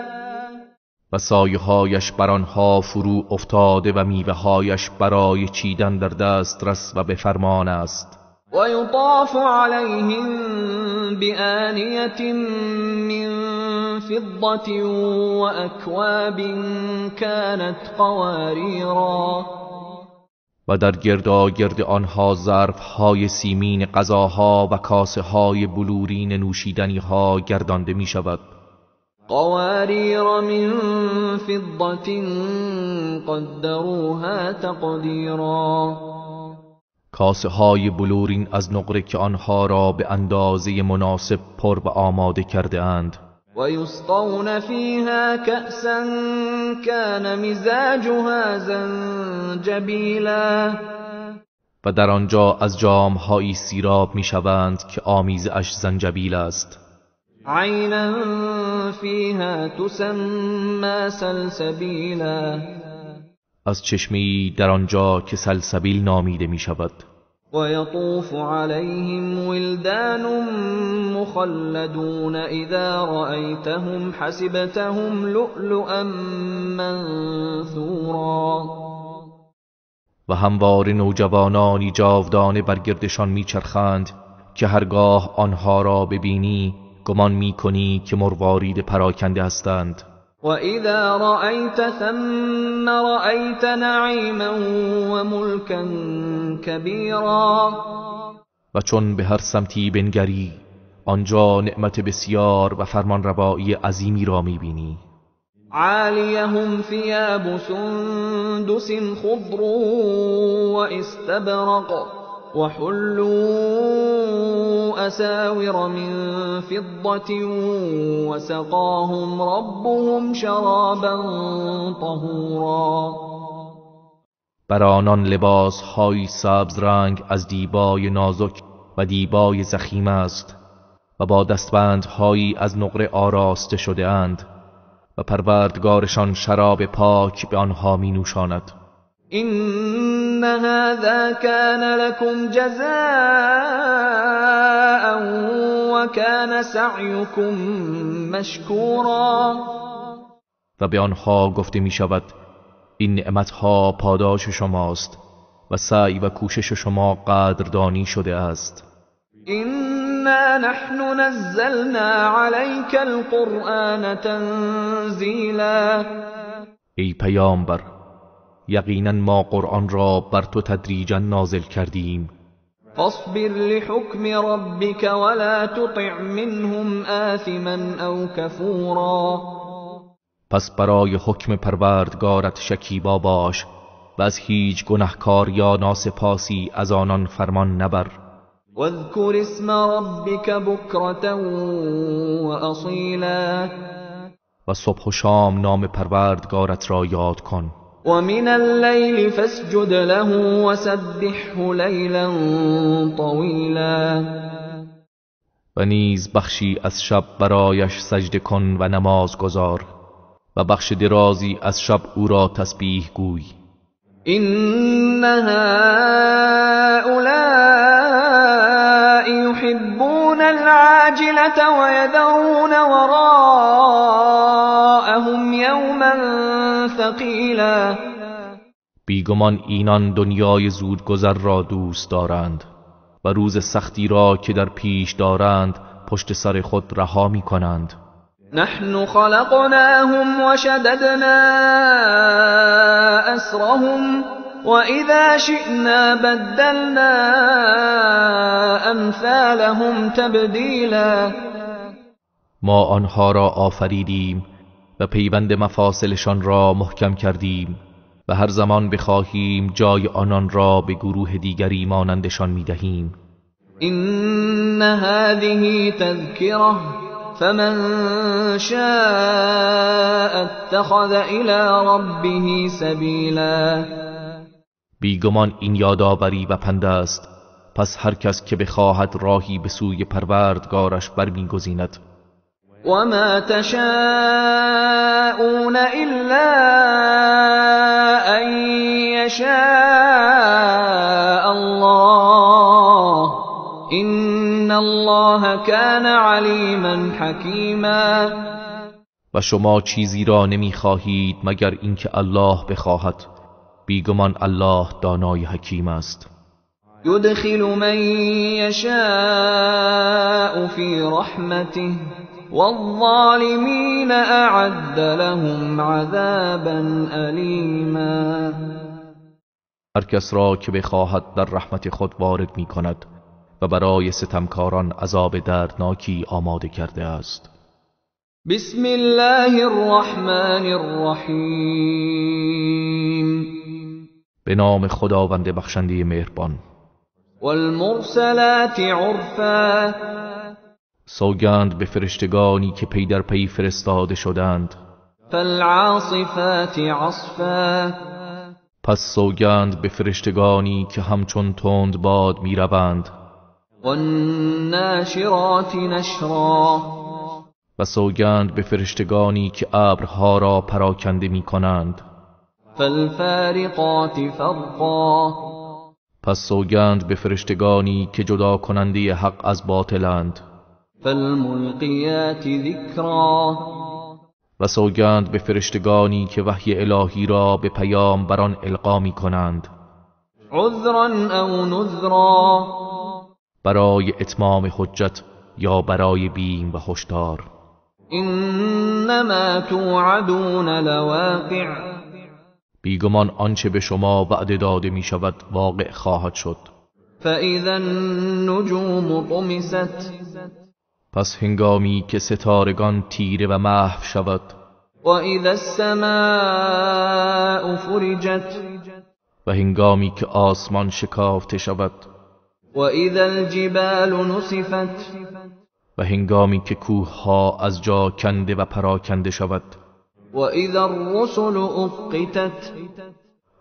و سایه‌هایش بر آنها فرو افتاده و میوه‌هایش برای چیدن در دسترس و به فرمان است. و یطاف علیهم بآنیة من فضة وأکواب كانت قواریرا. و در گرداگرد آنها ظرف‌های سیمین غذاها و کاسه‌های بلورین نوشیدنی‌ها گردانده می‌شود. قواریر من فضة قدروها تقدیرا. کاسه های بلورین از نقره که آنها را به اندازه مناسب پر و آماده کرده اند. و یسقون فیها کأسا کان مزاجها زنجبیلا. و در آنجا از جامهایی سیراب میشوند که آمیزه اش زنجبیل است. عینا فیها تسمى سلسبیلا. از چشمه‌ای در آنجا که سلسبیل نامیده می شود. و یطوف علیهم ولدان مخلدون اذا رأیتهم حسبتهم لؤلؤا منثورا. و همواره نوجوانانی جاودانه بر گردشان میچرخند که هرگاه آنها را ببینی گمان میکنی که مروارید پراکنده هستند. و اذا رأیت ثم رأیت نعیما و ملکا کبیرا. و چون به هر سمتی بنگری آنجا نعمت بسیار و فرمانروایی عظیمی را میبینی. عالیهم ثیاب سندس خضر و استبرق وحلوا أساور من فضة وسقاهم ربهم شرابا طهورا. بر آنان لباس های سبز رنگ از دیبای نازک و دیبای ضخیم است و با دستبندهایی از نقره آراسته شده اند و پروردگارشان شراب پاک به آنها می نوشاند. إن هذا كان لكم جزاء وكان سعيكم مشكورا. و به آنها گفته می شود این نعمتها پاداش شماست و سعی و کوشش شما قدردانی شده است. إنا نحن نزلنا عليك القرآن تنزیلا. ای پیامبر، یقینا ما قرآن را بر تو تدریجا نازل کردیم. فاصبر لحکم ربک ولا تطع منهم آثما او کفورا. پس برای حکم پروردگارت شکیبا باش و از هیچ گنهکار یا ناسپاسی از آنان فرمان نبر. واذکر اسم ربک بکرة واصیلا. و صبح و شام نام پروردگارت را یاد کن. ومن الليل فاسجد له وسبحه ليلا طويلا. و نیز بخشی از شب برایش سجده کن و نماز گزار و بخش درازی از شب او را تسبیح گوی. إن هؤلاء يحبون العاجلة ويذرون وراءهم يوما ثقيلا. بیگمان اینان دنیای زودگذر را دوست دارند و روز سختی را که در پیش دارند پشت سر خود رها می کنند. نحن خلقناهم وشددنا أسرهم وإذا شئنا بدلنا أمثالهم تبدیلا. ما آنها را آفریدیم و پیوند مفاصلشان را محکم کردیم و هر زمان بخواهیم جای آنان را به گروه دیگری مانندشان میدهیم. این هذه تذکره فمن شاء اتخذ الى ربه سبیلا. بیگمان این یادآوری و پند است، پس هر کس که بخواهد راهی به سوی پروردگارش برمیگزیند. و ما تشاءون الا ان یشاء الله ان الله كان علیما حکیما. و شما چیزی را نمیخواهید مگر اینکه الله بخواهد، بیگمان الله دانای حکیم است. یدخل من یشاء فی رحمته والظالمین اعد لهم عذابا الیما. هر کس را که بخواهد در رحمت خود وارد می کند و برای ستمکاران عذاب دردناکی آماده کرده است. بسم الله الرحمن الرحیم. به نام خداوند بخشنده مهربان. والمرسلات عرفا. سوگند به فرشتگانی که پی در پی فرستاده شدند. فالعاصفات عصفا. پس سوگند به فرشتگانی که همچون تند باد میروند. والناشرات نشرا. و سوگند به فرشتگانی که ابرها را پراکنده می کنند. فالفارقات فرقا. پس سوگند به فرشتگانی که جدا کننده حق از باطلند. فالملقیات ذکرا. و سوگند به فرشتگانی که وحی الهی را به پیامبران القا می کنند. عذرا او نذرا. برای اتمام حجت یا برای بیم و هشدار. انما توعدون لواقع. بیگمان آنچه به شما وعده داده می شود واقع خواهد شد. فاذا النجوم طمست. پس هنگامی که ستارگان تیره و محو شود. و اذا السماء فرجت. و هنگامی که آسمان شکافته شود. و اذا الجبال نصفت. و هنگامی که کوهها از جا کنده و پراکنده شود. و اذا الرسل اقتت.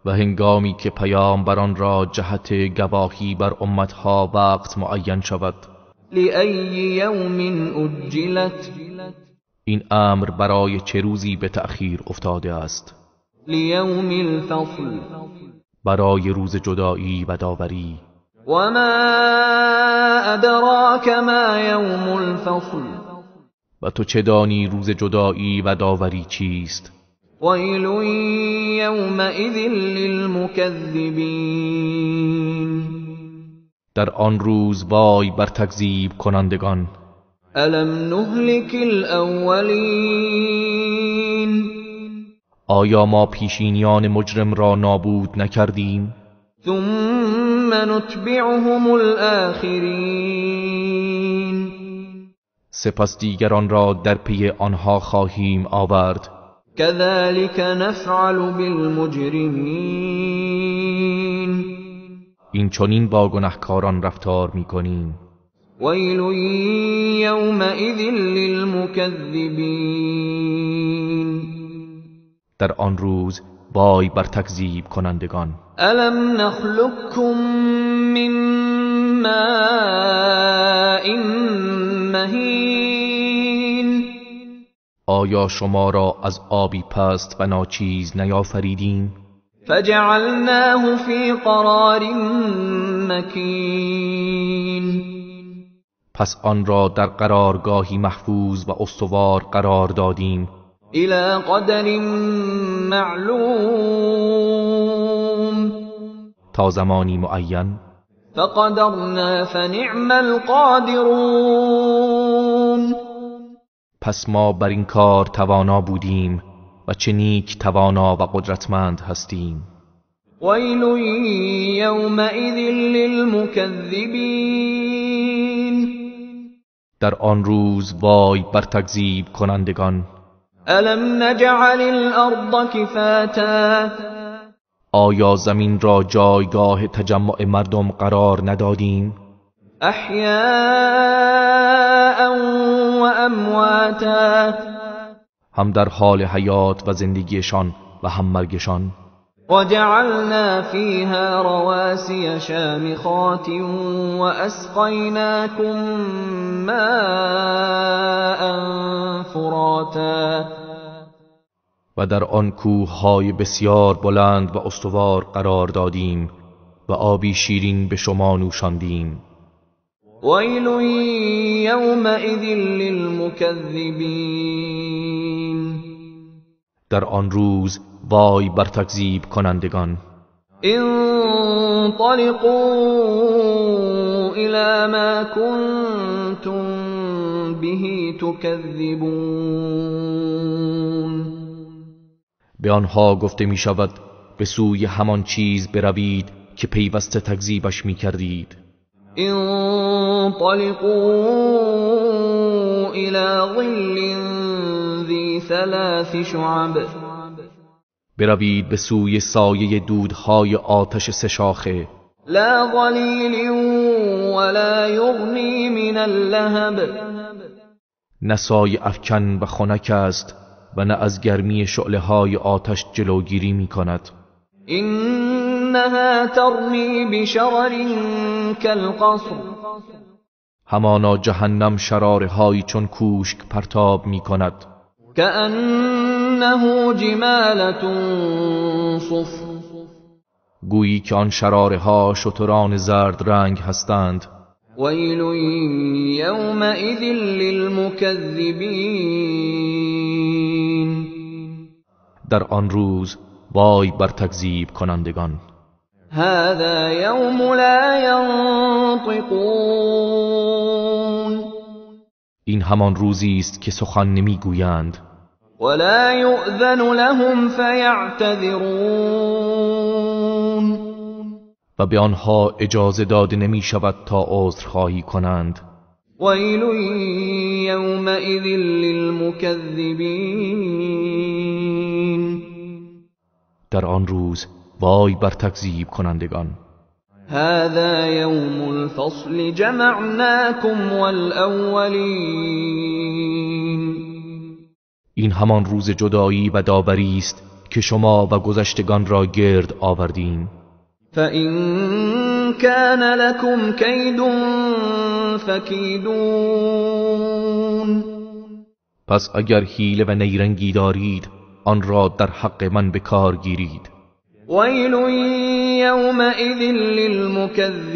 و هنگامی که پیامبران را جهت گواهی بر امتها وقت معین شود. لأی یوم اجلت. این امر برای چه روزی به تأخیر افتاده است؟ لیوم الفصل. برای روز جدایی و داوری. و ما ادراک ما یوم الفصل. و تو چه دانی روز جدایی و داوری چیست؟ ویل یومئذ للمکذبین. در آن روز وای بر تکذیب کنندگان. الم نهلک الاولین. آیا ما پیشینیان مجرم را نابود نکردیم؟ ثم نتبعهم الاخرین. سپس دیگران را در پی آنها خواهیم آورد. كذلك نفعل بالمجرمین. این چنین با گنهکاران رفتار میکنیم. ویل یومئذ للمکذبین. در آن روز وای بر تکذیب کنندگان. الم نخلقکم من ماء مهین. آیا شما را از آبی پست و ناچیز نیافریدیم؟ فجعلناه فی قرار مکین. پس آن را در قرارگاهی محفوظ و استوار قرار دادیم. الى قدر معلوم. تا زمانی معین. فقدرنا فنعم القادرون. پس ما بر این کار توانا بودیم و چه نیک توانا و قدرتمند هستیم. ویل یومئذ للمکذبین. در آن روز وای بر تکذیب کنندگان. الم نجعل الارض کفاتا. آیا زمین را جایگاه تجمع مردم قرار ندادیم؟ احیاء و امواتا، هم در حال حیات و زندگیشان و هم مرگشان. وجعلنا فيها رواسي شامخات وأسقيناكم ماء فراتا، و در آن کوه‌های بسیار بلند و استوار قرار دادیم و آبی شیرین به شما نوشاندیم. ویل یومئذ للمکذبین، در آن روز وای بر تکذیب کنندگان. انطلقوا الى ما كنتم به تکذبون، به آنها گفته می شود به سوی همان چیز بروید که پیوسته تکذیبش می کردید. انطلقوا الى ظل ذی ثلاث شعب، بروید به سوی سایه دودهای آتش سه شاخه. لا ظلیل ولا یغنی من اللهب، نه سایه افکن و خنک است و نه از گرمی شعله های آتش جلوگیری می کند. انها ترمی بشرر کالقصر، همانا جهنم شراره هایی چون کوشک پرتاب می کند. كأنه جمالة صفر، گویی که آن شراره ها شتران زرد رنگ هستند. ویل یومئذ للمکذبین، در آن روز وای بر تکذیب کنندگان. هذا یوم لا ینطقون، این همان روزی است که سخن نمیگویند. ولا یؤذن لهم فیعتذرون، و به آنها اجازه داده نمی شود تا عذرخواهی کنند. ویل یومئذ للمکذبین، در آن روز وای بر تکذیب کنندگان. هذا یوم الفصل جمعناکم والأولین، این همان روز جدایی و داوری است که شما و گذشتگان را گرد آوردیم. فإن كان لكم كید فکیدون، پس اگر حیله و نیرنگی دارید آن را در حق من به کار گیرید. ویل یومئذ للمکذبین،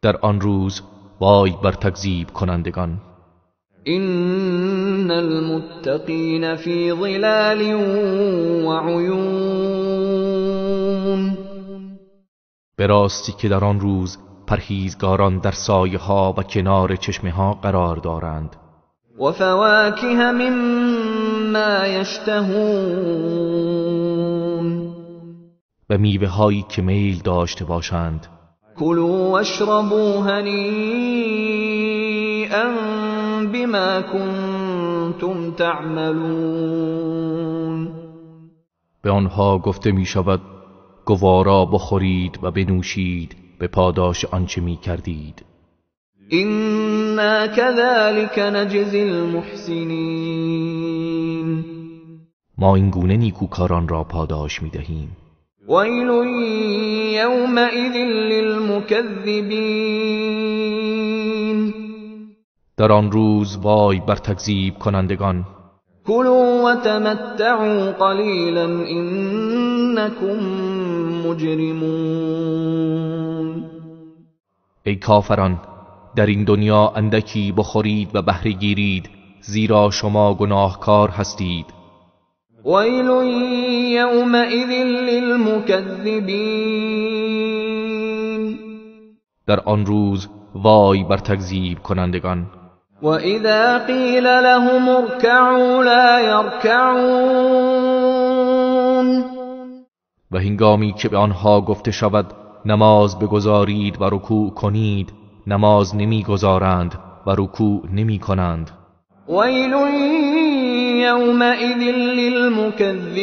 در آن روز وای بر تکذیب کنندگان. ان المتقین فی ظلال وعیون، به راستی که در آن روز پرهیزگاران در سایه ها و کنار چشمه ها قرار دارند. و فواکه مما یشتهون، و میوه هایی که میل داشته باشند. کلوا واشربوا هنیئا بما کنتم تعملون، به آنها گفته می شود گوارا بخورید و بنوشید به پاداش آنچه می کردید. انا كذلك نجزی المحسنین، ما این گونه نیکوکاران را پاداش می دهیم. ویل یومئذ للمکذبین، در آن روز وای بر تکذیب کنندگان. کلوا وتمتعوا قلیلا انکم مجرمون، ای کافران در این دنیا اندکی بخورید و بهره گیرید زیرا شما گناهکار هستید. ویل یومئذ للمکذبین، در آن روز وای بر تکذیب کنندگان. و اذا قیل لهم ارکعوا لا یرکعون، و هنگامی که به آنها گفته شود نماز بگذارید و رکوع کنید نماز نمیگذارند و رکوع نمی کنند. ویل يومئذ للمكذبین.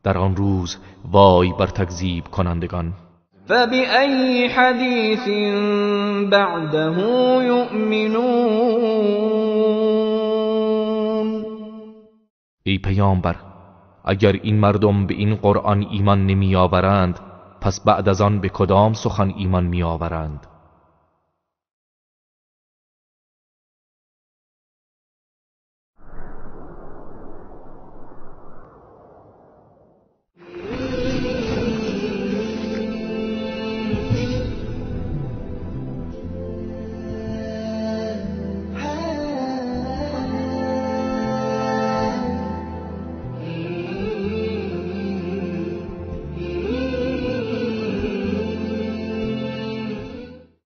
در آن روز وای بر تکذیب کنندگان. فبأی حدیث بعده یؤمنون. ای پیامبر، اگر این مردم به این قرآن ایمان نمی آورند، پس بعد از آن به کدام سخن ایمان می آورند؟